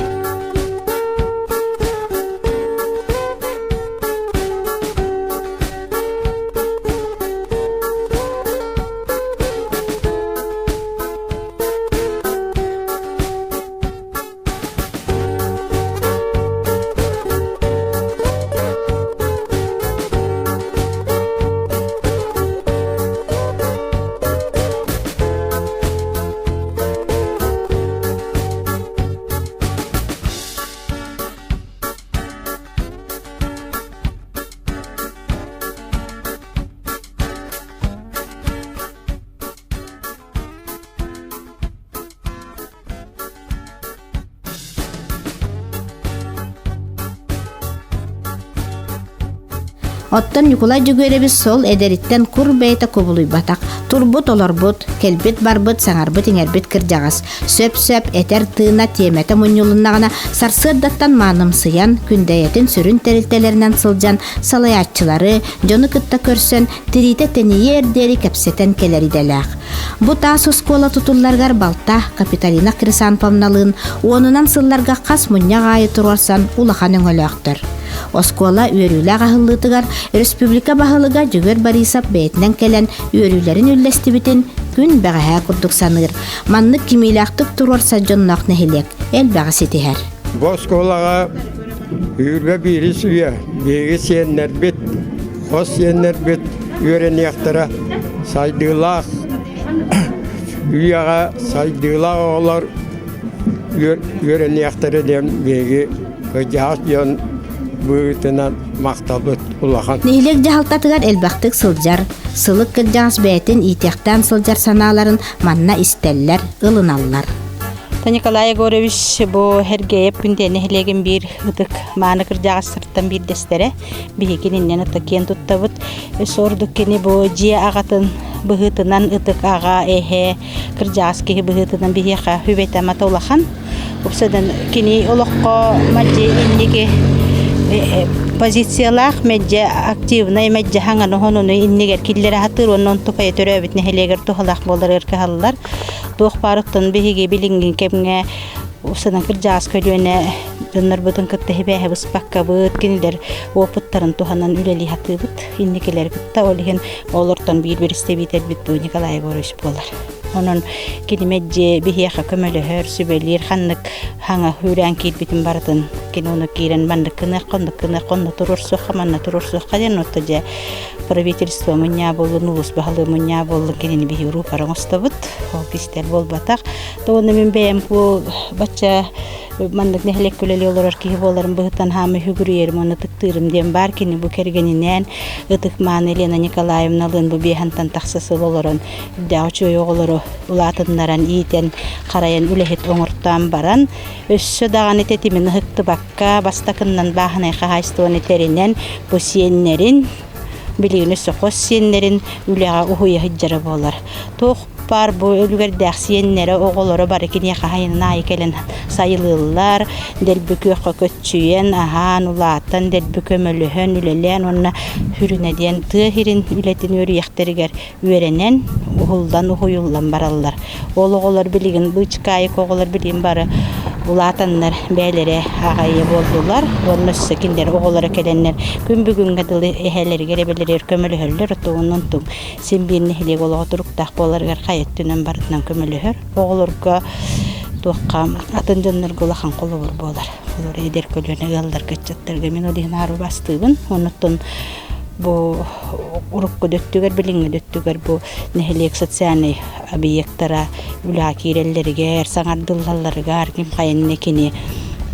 Оттон Ньукулай Дьөгүөрэбис сол эдэриттэн кур бэйэтэ кубулуйбатах, турбут-олорбут, кэлбит-барбыт, саҥарбыт-иҥэрбит кырдьаҕас. Сөп-сөп этэр тыына тиэмэтэ мунньулуннаҕына, сарсыардаттан маанымсыйан, күндэйэтин сүрүн тэрилтэлэринэн сылдьан салайааччылары, дьону кытта көрсөн, тириитэ тэнийиэр диэри кэпсэтэн кэлэр идэлээх. Бу таас оскуола тутулларыгар балта Капиталина Хрисанфовналыын уонунан сылларга хас мунньах аайы туруорсан улахан өҥөлөөхтөр. Оскуола үөрүүлээх аһыллыытыгар республика баһылыга Дьөгүөр Борисов бэйэтинэн кэлэн үөрүүлэрин үллэстибитин күн бэҕэһээ курдук саныыр. Маннык кимиилээхтик туруорсар дьонноох нэһилиэк элбэҕи ситиһэр. Бу оскуолаҕа үүрбэ биирис үйэ биһиги сиэннэрбит, хос сиэннэрбит үөрэниэхтэрэ сайдыылаах үйэҕэ сайдыылаах оҕолор үөрэниэхтэрэ диэн биһиги кырдьаҕас дьон быһыытынан махталбыт улахан. Нэһилиэк дьаһалтатыгар элбэхтик сылдьар, сылык кырдьаҕас бэйэтин иитиэхтээн сылдьар санааларын манна истэллэр, ылыналлар. Николай Егорович бу Эргээйэп Күндэ нэһилиэгин биир ытык мааны кырдьаҕастартан биирдэстэрэ. Биһиги иннинэн ытык киэн туттабыт. Өссө ордук кини бу дьиэ аҕатын быһыытынан ытык аҕа, эһэ, кырдьаҕас киһи быһыытынан биһиэхэ сүбэтэ-амата улахан. Упсадан кини олоххо мэлдьи инники позициялаах, мэлдьи активнай, мэлдьи хаҥаны хонуну иннигэр киллэрэ сатыыр уонна онтукайа төрөөбүт нэһилиэгэр туһалаах буоларыгар кыһаллар. Туох баарыттан биһиги билиҥҥи кэмҥэ упсанан кырдьаҕас көлүөнэ дьоннорбутун кытта сибээһи быспаккабыт, кинилэр опыттарын туһанан үлэлии сатыыбыт. Инникилэри кытта ол иһин олортон биир биристэбиитэлбит бу Николай Егорович буолар. Онон кини мэлдьи биһиэхэ көмөлөһөр, сүбэлиир, ханнык хаҥа үүрээн киирбитин барытын кини ону киирэн маннык гыныахха, оннук гыныахха, онно туруорсуохха, манна туруорсуохха диэн отто дьэ правительство мунньаа буоллун, улуус баһылыга мунньаа буоллун кинини биһи уруупара оҥостобут. Ол кистэл буолбатах. То уонна мин бэйэм бу бачча маннык нэһилиэккэ үлэлии олорор киһи буоларым быһыттан хаамы үгүрүйэрим уонна ытыктыырым диэн баар кини бу кэргэнинээн ытык мааны Елена Николаевналыын бу биэһантан тахса сыл олорон үрдээх үчүгэй оҕолору улаатыннаран иитэн харайан үлэһит оҥортоон баран өссө даҕаны тэтимин ыһыктыбакка бастакыннан бааһынай хаһаайыстыбаны тэринэн бу сиэннэрин билигин өссө хос сиэннэрин үлэҕэ уһуйа сылдьара буолар туох баар бу үлүгэрдээх сиэннэрэ, оҕолоро бары киниэхэ сайынын аайы кэлэн сайылыыллар, дэлби күөххэ көччүйэн, аһаан, улаатан, дэлби көмөлөһөн, үлэлээн уонна сүрүнэ диэн тыа сирин үлэтин үөрүйэхтэригэр үөрэнэн, уһуллан, уһуйуллан бараллар. Ол оҕолор билигин быычыкаайык оҕолор билигин бары Улаатаннар бэйэлэрэ аҕайы буоллулар уонна өссө кинилэр оҕолоро кэлэннэр күн бүгүҥҥэ дылы эһээлэригэр эбэлэригэр көмөлөһөллөр отугунан тум син биир нэһилиэк олоҕо туруктаах буоларыгар хайа өттүнэн барытынан көмөлөһөр оҕолорго туохха атын дьоннорго улахан холобур буолар. Олор эдэр көлүөнэ ыалларга ыччаттарга мин ол иһин аару бастыыбын. Оннуттан бу урукку дөттүгэр билиҥҥи дөттүгэр бу нэһилиэк социальнай объектара үлэҕэ киирэллэригэр, саҥардыллалларыгар ким хайанна кини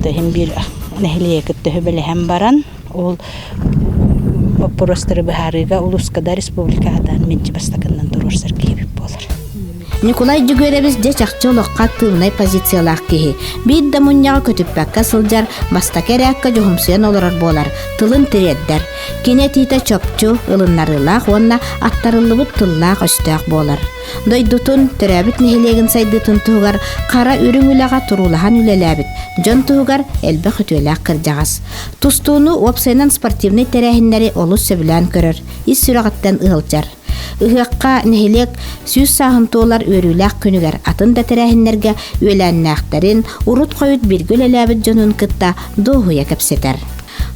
төһөн биир нэһилиэги кытта сүбэлэһэн баран ол боппуруостары быһаарыыга улууска да республикаҕа да мэлдьи бастакыннан туруорсар киһибит буолар. Ньукулай Дьөгүөрэбис дьэ чахчы олоххо актыыбынай позициялаах киһи. Биир да мунньаҕы көтүппэккэ сылдьар, бастакы эрээккэ дьоһумсуйан олорор буолар, тылын тириэрдэр. Кини этиитэ чопчу, ылыннарыылаах уонна аттарыллыбыт тыллаах-өстөөх буолар. Дойдутун, төрөөбүт нэһилиэгин сайдыытын туһугар хара үрүҥ үлэҕэ туруулаһан үлэлээбит, дьон туһугар элбэх үтүөлээх кырдьаҕас. Тустууну, уопсайынан спортивнай тэрээһиннэри олус сөбүлээн көрөр, ис сүрэҕиттэн ыалдьар. Ыһыахха нэһилиэк 100 сааһын туолар үөрүүлээх күнүгэр атын да тэрээһиннэргэ үөлээннээхтэрин, урут-хойут бииргэ үлэлээбит дьонун кытта дуоһуйа кэпсэтэр.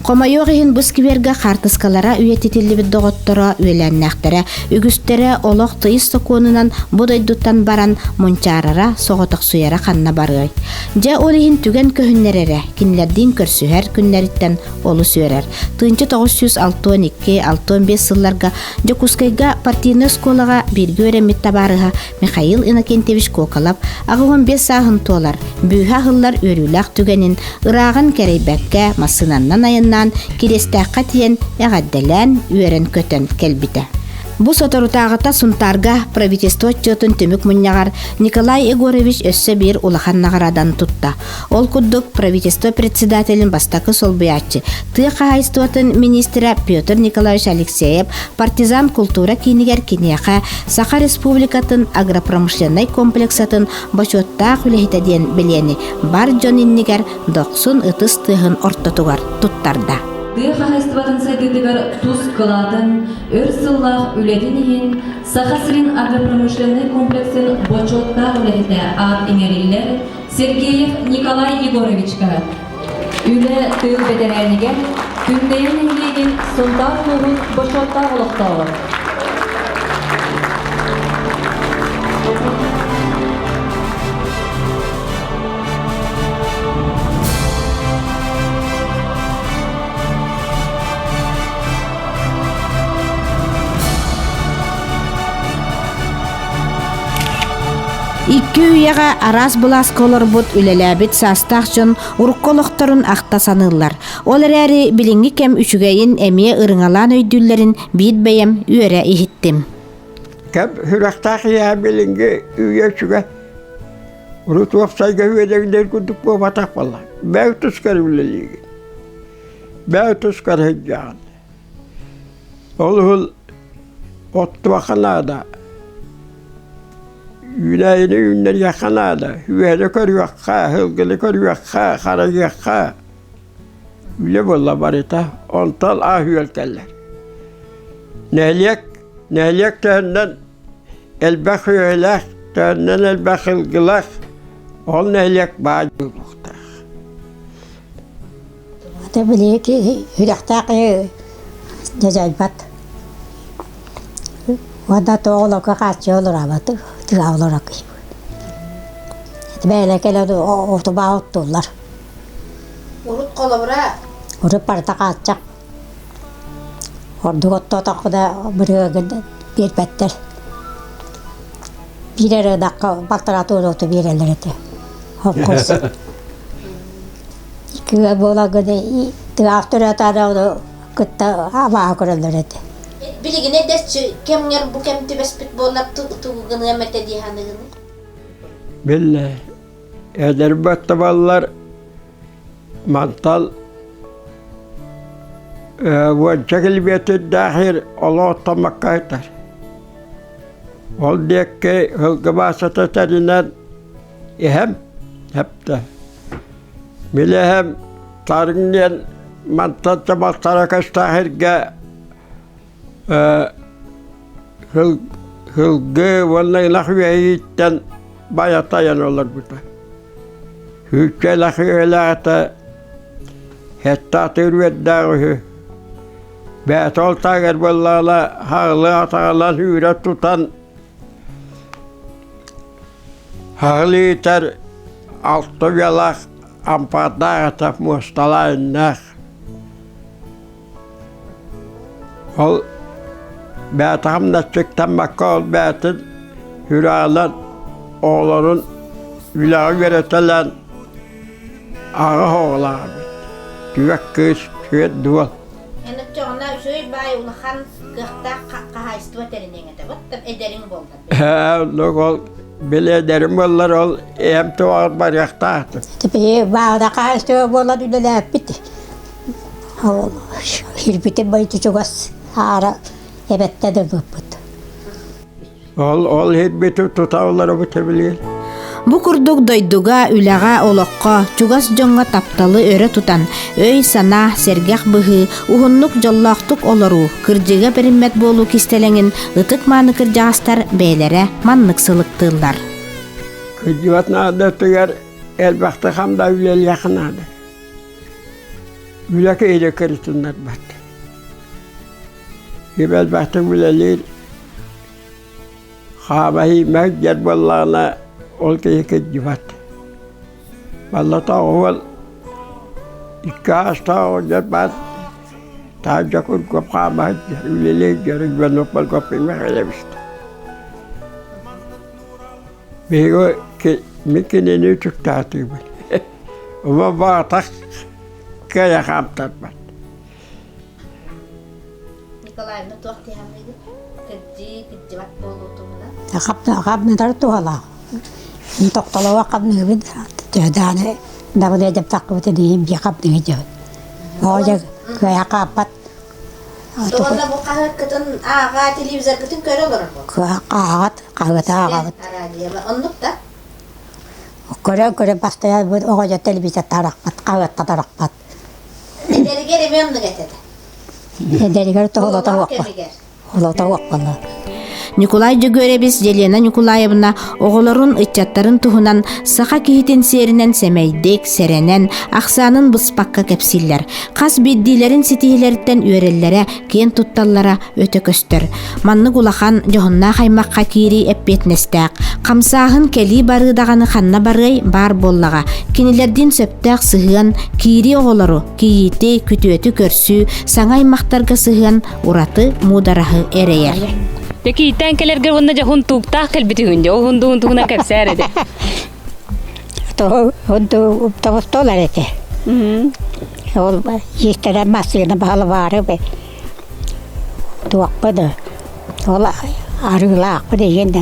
Хомойуох иһин бу сквергэ хаартыскалара үйэтитиллибит доҕотторо, үөлээннээхтэрэ үгүстэрэ олох тыйыс сокуонунан бу дойдуттан баран мунчаарара, соҕотохсуйара ханна барыай. Дьэ ол иһин түгэн көһүннэр эрэ, кинилэрдиин көрсүһэр күннэриттэн олус үөрэр. 1962-65 сылларга Дьокуускайга партийнай оскуолаҕа бииргэ үөрэммит табаарыһа Михаил Иннокентьевич Коколов 85 сааһын туолар, бүүһэ аһыллар үөрүүлээх түгэнин ырааҕын кэрэйбэккэ массыынаннан айаннаан Кириэстээххэ тиийэн эҕэрдэлээн, үөрэн-көтөн кэлбитэ. Бу соторутааҕыта Сунтаарга правительство отчуотун түмүк мунньаҕар Николай Егорович өссө биир улахан наҕараадан тутта. Ол курдук, правительство председателин бастакы солбуйааччы, тыа хаһаайыстыбатын министрэ Петр Николаевич Алексеев партизан култуура киинигэр киниэхэ Саха Республикатын агропромышленнай комплексатын бочуоттаах үлэһитэ диэн бэлиэни бар дьон иннигэр дохсун ытыс тыаһын ортотугар туттарда. Тыа хаһаайыстыбатын сайдыытыгар тус кылаатын, өр сыллаах үлэтин иһин Саха сирин агропромышленнай комплексын бочуоттаах үлэһитэ аат иҥэриллэр Сергеев Николай Егоровичка, үлэ тыыл бэтэрээнигэр, Күндэйэ нэһилиэгин Сунтаар улууһун бочуоттаах олохтооҕо. Икки үйэҕэ араас былааска олорбут, үлэлээбит саастаах дьон урукку олохторун ахта саныыллар. Ол эрээри билиҥҥи кэм үчүгэйин эмиэ ырыҥалаан өйдүүллэрин биир бэйэм үөрэ иһиттим. Кэм сүрэхтээх ийэ билиҥҥи үйэ үчүгэй. Урут уопсайга үөдэгдэр курдук буолбатах буолла. Бэйэ тускар үлэлиигин. Бэйэ тускар сылдьаҕын. Ол иһин оттуохха наада, үүнээйини үүннэриэххэ наада, үөһэни көрүөххэ, сылгыны көрүөххэ, харайыахха. Үлэ буолла барыта, онтон ас-үөл кэллэр. Нэһилиэк, нэһилиэк төһөннөн элбэх үөһэлээх, төһөннөн элбэх сылгылаах, ол нэһилиэк баай буолуохтаах. Аты били үрэхтээх киһи дьадьайбат. Уонна тоҕо олорго хааччы олоробут, тыа олорор киһи. Бэйэлэ кэлэн отубаа оттууллар. Урут холобура? Урут барыта хааччах. Ордук оттоотохпуна бырыагын биэрбэттэр. Биир эрэ ынахха балтараа туоруоту биэрэллэр этэ. Холкуос. Кыа буолагын тыаах төрөөтөҕүнэ ону кытта абааһы көрөллөр этэ. Билигин эдэсчи кэмҥэр бу кэм түбэспит буоллар тугу гыныам этэ дии саныгыный? Биллэ, эдэрбэт табаллар мантал уонча килбиэтирдээх олох оттоммокко сытар. Ол диэки сылгы баасата тэринэн иһэм эптэ. Билэһэм тарыҥ диэн мантан табахтара көстөөх сиргэ сылгы уонна ынах үөһүттэн байа тайан олорбута. Сүүччэлэх үөлээтэ сэттэ атыыр үөрдээх үһү. Бэйэтэ ол таагар буоллаҕына хаҕылыы атаҕалаан үүрэ тутан хаҕылыы иитэр алта уйалаах ампаардаах этэ муосталаах иннээх. Ол бэйэтэ хамначчыктаммакка ол бэйэтин сүрэҕинэн оҕолорун үлэҕэ үөрэтэлээн аҕа оҕолоох эбит. Түгэх кыыс түөрт дуол. Эн оччоҕуна үчүгэй баай улахан кыахтаах хаһаайыстыба тэриниэҥ этэ. Вот эдэриҥ буоллар. Ээ, ол били эдэрим буоллар ол эм туоҕар барыахтаахтым. Теперь баада хаһаайыстыба буолан үлэлээппит. Ол киирбитим бойду чугас аара эбэттэ да ылбыппыт. Ол ол иһирбити тута олоробут билигин. Бу курдук дойдуга, үлэҕэ, олоххо, чугас дьоҥҥо тапталы өрө тутан, өй-санаа, сэргэх быһыы, уһуннук дьоллоохтук олоруу, кырдьыга бэриммэт буолуу кистэлэҥин ытык-мааны кырдьаҕастар бэйэлэрэ маннык сылыктыыллар. Кырдьыбат наадатыгар элбэхтик хамда үлэлиэх наада. Үлэ киһини кырытыннарбат. Ким элбэхтик үлэлиир, хаамаһыймах диэн буоллаҕына, ол киһи кырдьыбат. Баллата уол икки аастаах оҕонньор баар таһырдьа кургуоп хаамаһыт үлэлиир дьону дьонук эбит. Биһиги мин кинини үтүктаатыыбын. Ума баатах кыайа хаамтарбат. Николаевна туох диэханыгыт? Кырдьыы, кырдьыбат буолуутугуна? Хапнатар туһалаах. Тохтолово хапныыбын төһөдааны дабылыа дьаптахпыт иһин бии хапныгы дьабыт. Оҕо кыайа хааппат. Туһана бу хаһыаккытын ааҕа телевизоргытын көрө олорор Ааҕат, хаһыаты ааҕабыт. Оннук да? Көрө-көрө бастайа оҕо дьэ телевизор тарахпат, хаһыатта тарахпат. Эдэригэр эмиэ оннук этэ. Эдэригэр тоһолото уохпа. Олото уохпалла. Ньукулай Дьөгүөрэбис Елена Ньукулаевна оҕолорун, ыччаттарын туһунан саха киһитин сиэринэн сэмэйдик, сэрэнэн, ахсаанын быспакка кэпсииллэр. Хас биирдиилэрин ситиһиилэриттэн үөрэллэрэ, киэн тутталлара өтө көстөр. Маннык улахан, дьоһуннаах аймахха киирии эппиэтинэстээх. Хамсааһын кэлии-барыы даҕаны ханна барыай баар буоллаҕа. Кинилэрдиин сөптөөх сыһыан, киирии оҕолору, кийиити, күтүөтү көрсүү, саҥа аймахтарга сыһыан ураты муудараһы эрэйэр. Дьэ кииттэн кэлэргэр уонна дьэ хунтууктаах кэлбит үһүн дьэ ол хундуун туһунан кэпсээр этэ. Тобустолар этэ. Ол иистэрэ массыына баһылыбаары туохпа да ол арыылаахпыт иһин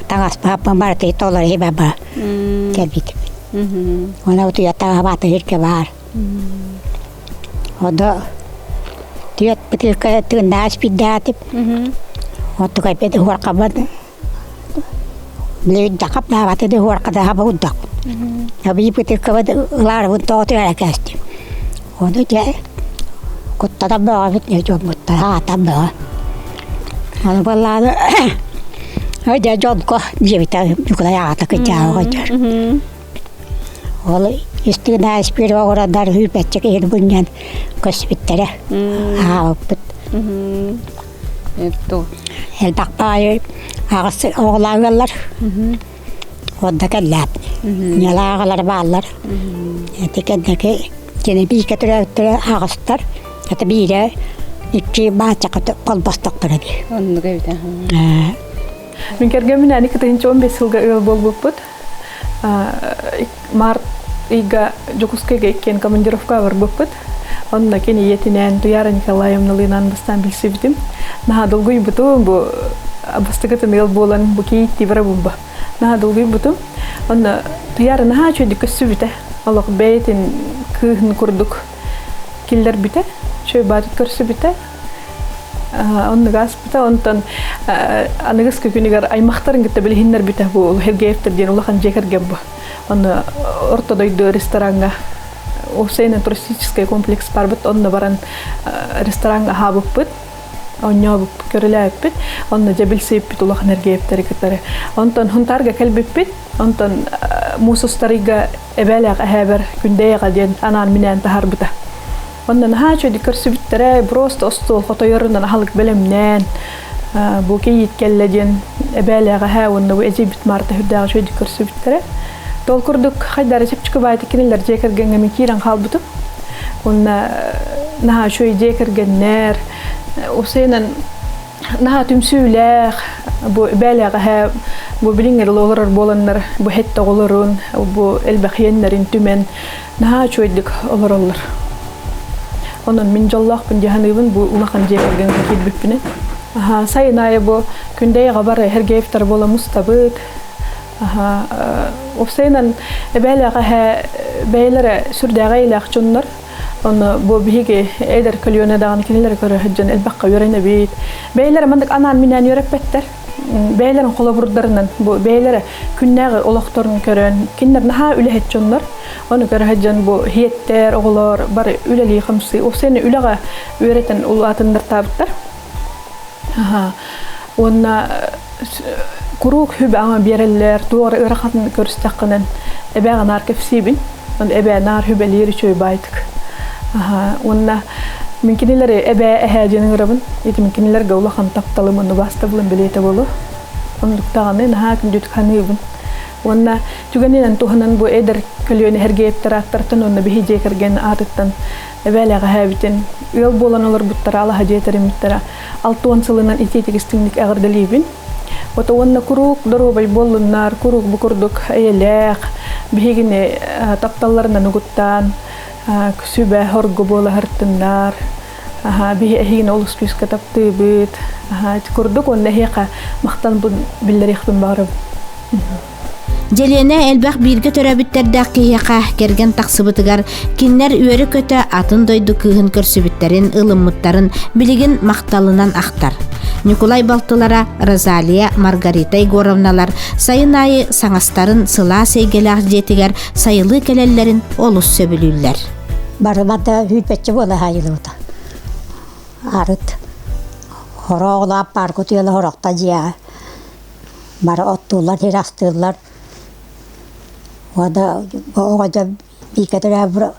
таҥаспааппын барыта толор иһибаба кэлбитим. Она утуйа таҕа баата баар. Одо түөт бытыылка тыыннаах испирдээтип. Оттук опять уоркабын Билигин хаптаабаты да уорката хаба уддахпыт. Абый бытыылкабыт ылаарыбын тоҕо кээстим. Ону дьэ куттанан бөҕөбүт дьоммуттар аатан бөҕө. Аны буоллаҕына дьэ дьонко диэбитэ Ньукулай аҕата кыччааҕа дьэр. Ол истигинэ испиир оҕураннар үүрбэччэ киһини мунньан көспүттэрэ. Аабыппыт. Элбэх баайы аҕыс оҕолоох ыаллар. Онно кэллээт. Ньалаа аҕалар бааллар. Ити кэнники кини бииргэ төрөөбүттэрэ аҕыстар. Это биирэ икки баачака холбостохторо дии. Оннук эбит. Мин кэргэммин аны 15 сылга ыал буолбуппут. Март ыйга Дьокуускайга иккиэн командировка барбыппыт. Онно кини ийэтинээн Туяра Николаевналыынан бастаан билсибитим. Наһаа долгуйбутум, бу бастакытын ыал буолан бу кийииттии барабын бу. Наһаа долгуйбутум. Онно Туяра наһаа үчүгэйдик көссүбүтэ. Олох бэйэтин кыыһын курдук киллэрбитэ. Үчүгэй баатык көрсүбүтэ. Оннук ааспыта. Онтон аныгыскы күнүгэр аймахтарын кытта билиһиннэрбитэ бу Хергеевтэр диэн улахан дьиэ кэргэн бу. Онно Орто дойду рестораҥҥа уопсайынан туристическай комплекс барбыт. Онно баран рестораҥҥа аһаабыппыт. Онньообуппут, көрүлээбиппит. Онно дьэ билсибиппит улахан Эргиэвтэри кытары. Онтон Хунтаарга кэлбиппит. Онтон муус устарыйга эбээлээх эһээбэр Күндэйэҕэ диэн анаан-минээн таһаарбыта. Онно наһаа үчүгэйдик көрсүбүттэрэ, просто остуол хотойорунан аһылык бэлэмнээн, бу кийиит кэллэ диэн эбээлээх эһээ уонна бу эдьиийбит Марта үрдээх үчүгэйдик көрсүбүттэрэ. Тол курдук хайдары чэпчэки баайдык кинилэр дьиэ кэргэҥҥэ мин киирэн хаалбытым. Уонна наһаа үчүгэй дьиэ кэргэннэр, усайынан наһаа түмсүүлээх, бу бээлэҕэһэ бу билиҥҥи олорор буоланнар бу хэтте оҕолорун, бу элбэх иэннэрин түмэн наһаа үчүгэйдик олороллор. Онон мин дьоллоохпун дьаһаныыбын бу улахан дьиэ кэргэҥҥэ киирбиппинэн. Аха, сайын аайы бу Күндэйэҕэ бары Сергеевтар буола мустабыт. Аха, уопсайынан эбээлээх бэйэлэрэ сүрдээҕэ эйэлээх дьоннор. Онно бу биһиги эдэр көлүөнэ даҕаны кинилэри көрө сылдьан элбэххэ үөрэнэбит. Бэйэлэрэ маннык анаан-минээн үөрэппэттэр. Бэйэлэрин холобурдарынан бу бэйэлэрэ күннээҕи олохторун көрөн, кинилэр наһаа үлэһит дьоннор. Ону көрө сылдьан бу иһиэттэр, оҕолор бары үлэлии-хамсыы, уопсайынан үлэҕэ үөрэтэн улаатыннартаабыттар. Уонна куруук хүбэҕэ биэрэллэр, туох эрэ ыарахатын көрүстэххинэн эбээҕэ наар кэпсиибин. Эбээ наар хүбэлиир үчүгэй баайтык. Уонна мин кинилэри эбээ эһээ диэн ыҥырабын. Ити мин кинилэргэ улахан тапталым уонна убаастабылым бэлиэтэ буолуо. Оннук даҕаны наһаа күндүтүк саныыбын. Уонна түгэнинэн туһанан бу эдэр көлүөнэ Сергеевтэр ааттартан уонна биһи дьиэ кэргэн аатыттан эбээлээх эһээбитин ыал буолан олорбуттара, алаһа дьиэ тэриммиттэрэ 60 сылынан итиитик истиҥник эҕэрдэлиибин. Ото уонна куруук доруобай буоллуннар, куруук бу курдук эйэлээх, биһигини тапталларынан угуттаан, сүбэ, хоргу буола сырыттыннар. Биһи эһигини олус күүскэ таптыыбыт. Курдук уонна эһиэхэ махтанбын биллэриэхпин баҕарабын. Дьэлиэнэ элбэх бииргэ төрөөбүттэрдээх киһиэхэ кэргэн тахсыбытыгар кинилэр үөрэ-көтө атын дойду кыыһын көрсүбүттэрин, ылыммыттарын билигин махталынан ахтар. Ньукулай балтылара Розалия, Маргарита Егоровналар сайын аайы саҥастарын сылаас эйгэлээх дьиэтигэр сайылыы кэлэллэрин олус сөбүлүүллэр. Барымата сүүрбэччэ буола хаайылыбыта. Арыт хороолаап парка утуйала хорохто дьиэҕэ Бары оттууллар, сир астыыллар. Уонна оҕо дьон бииргэ төрөөбүт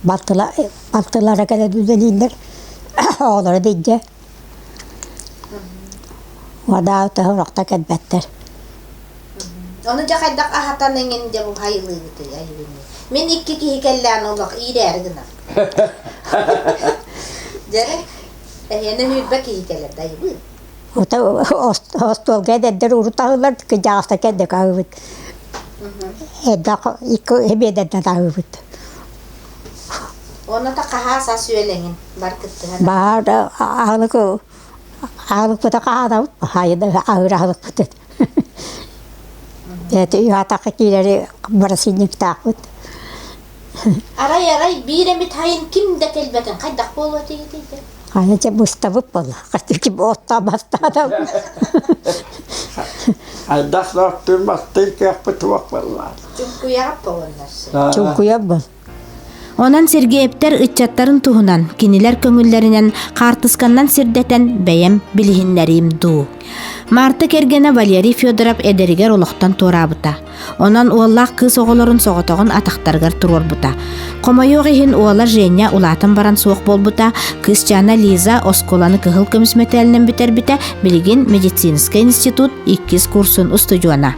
балтыла балтылара кэлэн үлэлииллэр, оҕолоро да илдьэ. Уонна сорохтор кэлбэттэр. Ону дьэ хайдах аһатан эҥин дьэ бу хайылыыбытый айылыыны. Мин икки киһи кэллээн олох иирээри гынар. Дьэ, эһиэнэ үүрбэ киһи кэлэр дайыбыт. Остуолга эдэрдэр урут аһыыллар, кырдьаҕастар кэнники аһыыбыт. Элбэх икки эбиэдэрдэн аһыыбыт. Онно та хаһаас ас үөлэҥин бар кыттыһан. Баар аһылык аһылыкпыта хаһаанабыт, аһыыр аһылыкпыт. Эти үһатахха киирэри бырасынньыктаахпыт. Арай арай биир эмит хайын ким да кэлбэтин хайдах буолуо тиийдэ? Аны дьэ быстабыт буолла. Ким оттообаттаатам. Хайдах да мастыы кыахпыт туох буолла. Чуҥкуйаҕыт буоланнар. Чуҥкуйар бол. Онон Сергеевтэр ыччаттарын туһунан кинилэр көҥүллэринэн хаартысканнан сирдэтэн бэйэм билиһиннэриим дуу. Марта кэргэнэ Валерий Федоров эдэригэр олохтон туораабыта. Онон уоллаах кыыс оҕолорун соҕотоҕун атахтарыгар туруорбута. Хомойуох иһин уола Женя улаатан баран суох буолбута, кыысчаана Лиза оскуоланы кыһыл көмүс мэтээлинэн бүтэрбитэ, билигин медицинскэй институт иккис курсун устудьуона.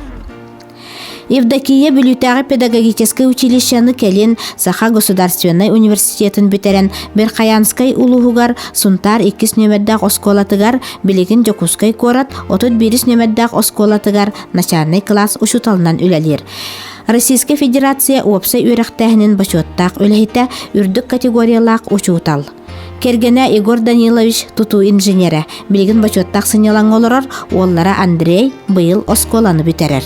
Евдокия Бүлүүтээҕи педагогическай училищены кэлин Саха государственнай университетын бүтэрэн Верхоянскай улууһугар Сунтаар иккис нүөмэрдээх оскуолатыгар, билигин Дьокуускай куорат 31 нүөмэрдээх оскуолатыгар начальнай кылаас учууталынан үлэлиир. Российскай Федерация уопсай үөрэхтээһинин бочуоттаах үлэһитэ, үрдүк категориялаах учуутал. Кэргэнэ Егор Данилович тутуу инженерэ, билигин бочуоттаах сынньалаҥҥа олорор, уоллара Андрей быйыл оскуоланы бүтэрэр.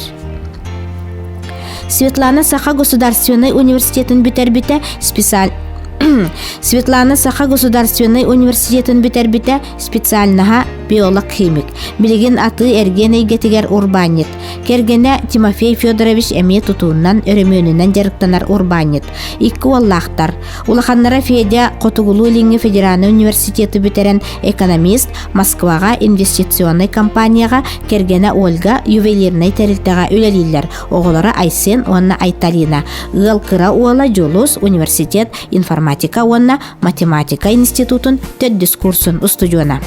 Светлана Саха государственнай университетын бүтэрбитэ специаль Светлана Саха государственнай университетын бүтэрбитэ специальноһа. биолог-химик. Билигин атыы-эргиэн эйгэтигэр урбаанньыт. Кэргэнэ Тимофей Федорович эмиэ тутуунан, өрөмүөнүнэн дьарыктанар урбаанньыт. Икки уоллаахтар. Улаханнара Федя Хотугулуу-Илиҥҥи федеральнай университеты бүтэрэн экономист, Москваҕа инвестиционнай компанияҕа, кэргэнэ Ольга ювелирнай тэрилтэҕэ үлэлииллэр. Оҕолоро Айсен уонна Айталина. Ыал кыра уола Дьулус университет информатика уонна математика институтун төрдүс курсун устудьуона.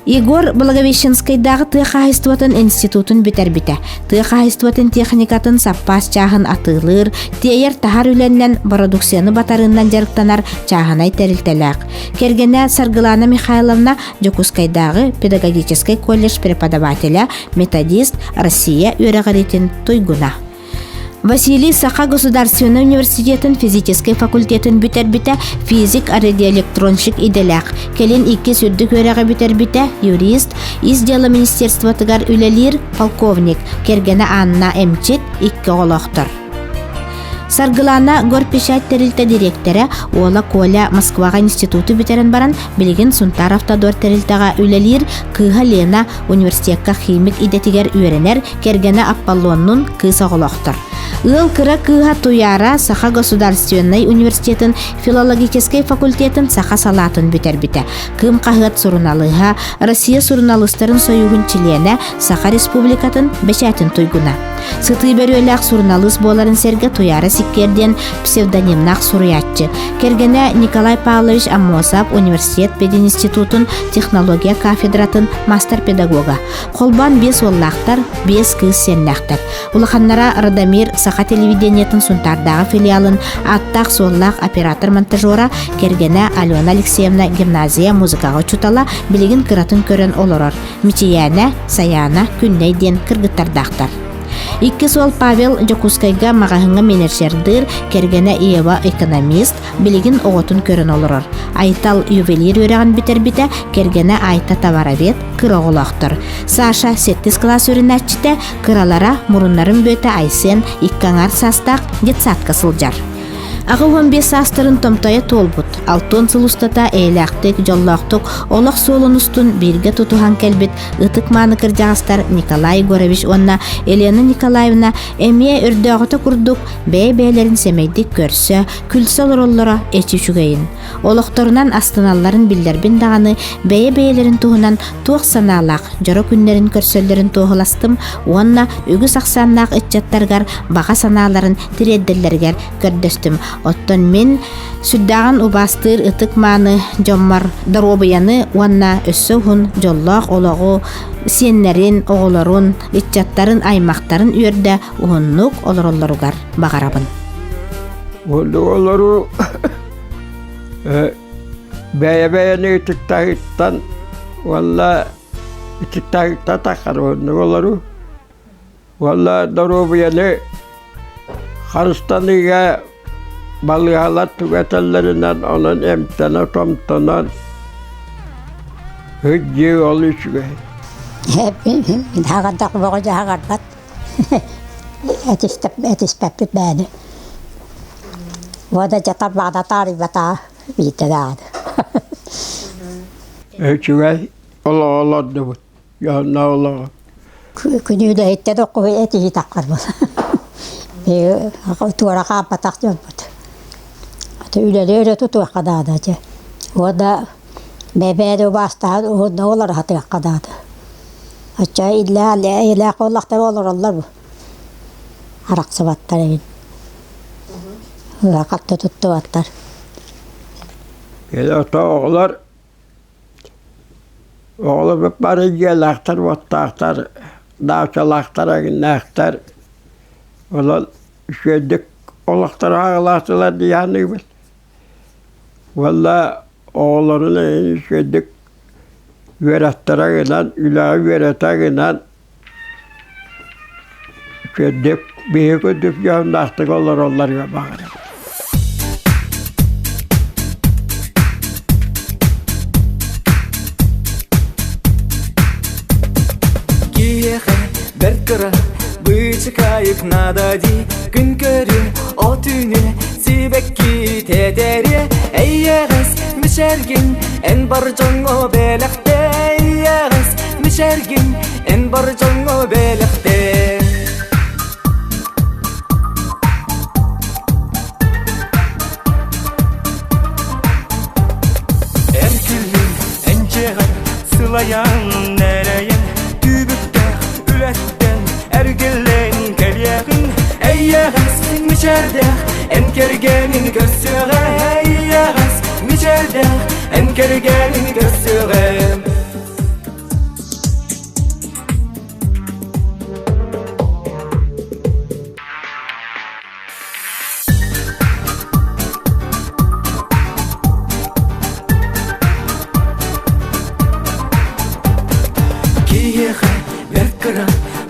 Егор Благовещенскайдааҕы тыа хаһаайыстыбатын институтун бүтэрбитэ. Тыа хаһаайыстыбатын техникатын саппаас чааһын атыылыыр, тиэйэр-таһар үлэннэн бородуксияны батарыыннан дьарыктанар чааһынай тэрилтэлээх. Кэргэнэ Саргылана Михайловна Дьокуускайдааҕы педагогическай колледж преподавателэ, методист, Россия үөрэҕириитин туйгуна. Василий Саха государственнай университетын физическэй факультетын бүтэрбитэ, физик, радиоэлектронщик идэлээх. Кэлин иккис үрдүк үөрэҕи бүтэрбитэ, юрист, ис дьыала министерствотыгар үлэлиир, полковник, кэргэнэ Анна эмчит, икки оҕолоохтор. Саргылана Горпечать тэрилтэ дириэктэрэ, уола Коля Москваҕа институту бүтэрэн баран, билигин Сунтаар Автодор тэрилтэҕэ үлэлиир, кыыһа Лена университекка химик идэтигэр үөрэнэр, кэргэнэ Апполлоннун кыыс оҕолоохтор. Ыал кыра кыыһа Туйаара Саха государственнай университетын филологическай факультетын саха салаатын бүтэрбитэ. Кыым хаһыат суруналыыһа, Россия суруналыыстарын сойууһун чилиэнэ, Саха Республикатын бэчээтин туйгуна. Сытыы бөрүөлээх суруналыыс буоларын сэргэ Туйаара Сиккиэр диэн псевдонимнаах суруйааччы. Кэргэнэ Николай Павлович Аммосов университет пединститутун технология кафедратын мастер-педагога. Холбоон биэс уоллаахтар, биэс кыыс сиэннээхтэр. Улаханнара Радомир Саха телевидениетын Сунтаардааҕы филиалын ааттаах-суоллаах оператор-монтажера, кэргэнэ Алена Алексеевна гимназия музыкаҕа учуутала, билигин кыратын көрөн олорор. Мичийээнэ, Сайаана, Күннэй диэн кыргыттардаахтар. Иккис уол Павел Дьокуускайга маҕаһыҥҥа менеджердыыр, кэргэнэ Ева экономист, билигин оҕотун көрөн олорор. Айтал ювелир үөрэҕин бүтэрбитэ, кэргэнэ Айта товаровед, кыра оҕолоохтор. Саша сэттис кылаас үөрэнээччитэ, кыралара муруннарын бүөтэ Айсен икки аҥаар саастаах детсадка сылдьар. 85 саастарын томтойо туолбут, алтыан сыл устата эйэлээхтик, дьоллоохтук олох суолун устун бииргэ тутуһан кэлбит ытык-мааны кырдьаҕастар Николай Егорович уонна Елена Николаевна эмиэ өрдөөҕүтэ курдук бэйэ-бэйэлэрин сэмэйдик көрсө, күлсэ олороллоро эчи үчүгэйин. Олохторунан астыналларын биллэрбин даҕаны бэйэ-бэйэлэрин туһунан туох санаалаах дьоро күннэрин көрсөллөрүн туоһуластым уонна үгүс ахсааннаах ыччаттарыгар баҕа санааларын тириэрдэллэригэр көрдөстүм. Оттон мин сүрдээҕин убаастыыр ытык-мааны дьоммор доруобуйаны уонна өссө уһун дьоллоох олоҕу сиэннэрин, оҕолорун, ыччаттарын, аймахтарын үөрдэ уһуннук олороллоругар баҕарабын. Олору бэйэ-бэйэни ытыктаһыттан уонна ытыктаһыттан таххар уһуннук олору уонна доруобуйаны харыстаныыга балыыһалар түгэтэллэринэн онон эмтэнэ-томтонон сылдьыы ол үчүгэй. Хаҕардах бөҕө дьаһаҕарбат этиспэппит бээни. Уода дьатар баҕда таарыйбатаа биирдэ даҕаны. Үчүгэй олоҕу олордубут. Дьонно олоҕу. Күнүүлэһиттэн оккуһу этиһи таххарбыт. Туора хаампатах дьоммут. Үлэли өрө тутуохха наада дьэ. Уонна бэбээри убаастаһан уһунна олоро сатыахха наада. Оччо иллээх буоллахтара олороллор бу. Арахсыбаттар эбит. Ыарахатта туттубаттар. Кэлэ оҕолор оҕолор бары дьиэлээхтэр, уоттаахтар, даачалаахтар, эҥиннээхтэр. Онон үчүгэйдик олохторо аҕалаатылар дии саныыбын. Уонна оҕолорун үчүгэйдик үөрэхтэрэ гынан, үлэҕэ үөрэтэ гынан үчүгэйдик биһиги курдук дьоһуннаахтык олороллоругар баҕарабын. Киһиэхэ бэрт кыра быычыкайык наада дии күн көрүө от үүнүө сибэкки тэтэриэ эйэҕэс мичээргин эн бар дьоҥҥо бэлэхтэй. Эйэҕэс мичээргин эн бар дьоҥҥо бэлэхтээ. Эркиллин эн дьиэҕэр сылайан эрэйэн түбүктээх үлэттэн эргиллэн кэлиэҕиҥ эйэҕэс мичээрдээх эн кэргэнин көрсүөҕэ эйэҕэс мичээрдээх эн кэргэнин көрсүөҕэ. Киһиэхэ бэрт кыра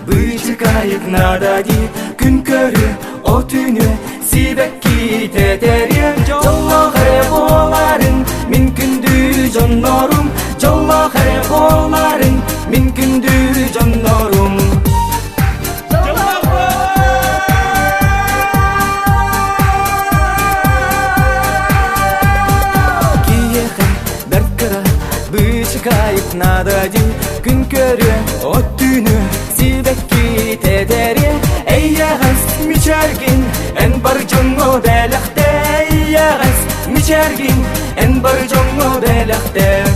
быычыкайык наада дии күн көрүө от үүнүө сибэкки тэтэриэ дьоллоох эрэ буоларын мин күндү дьоннорум дьоллоох эрэ буоларын мин күндү дьоннорум. Киһиэхэ бэрт кыра быычыкайык наада дии күн көрүө от түүнү сибэкки тэтэриэ эйэҕэс мичээргин эн бар дьоҥҥо бэлэхтээ эйэҕэс мичээргин эн бар дьоҥҥо бэлэхтээ.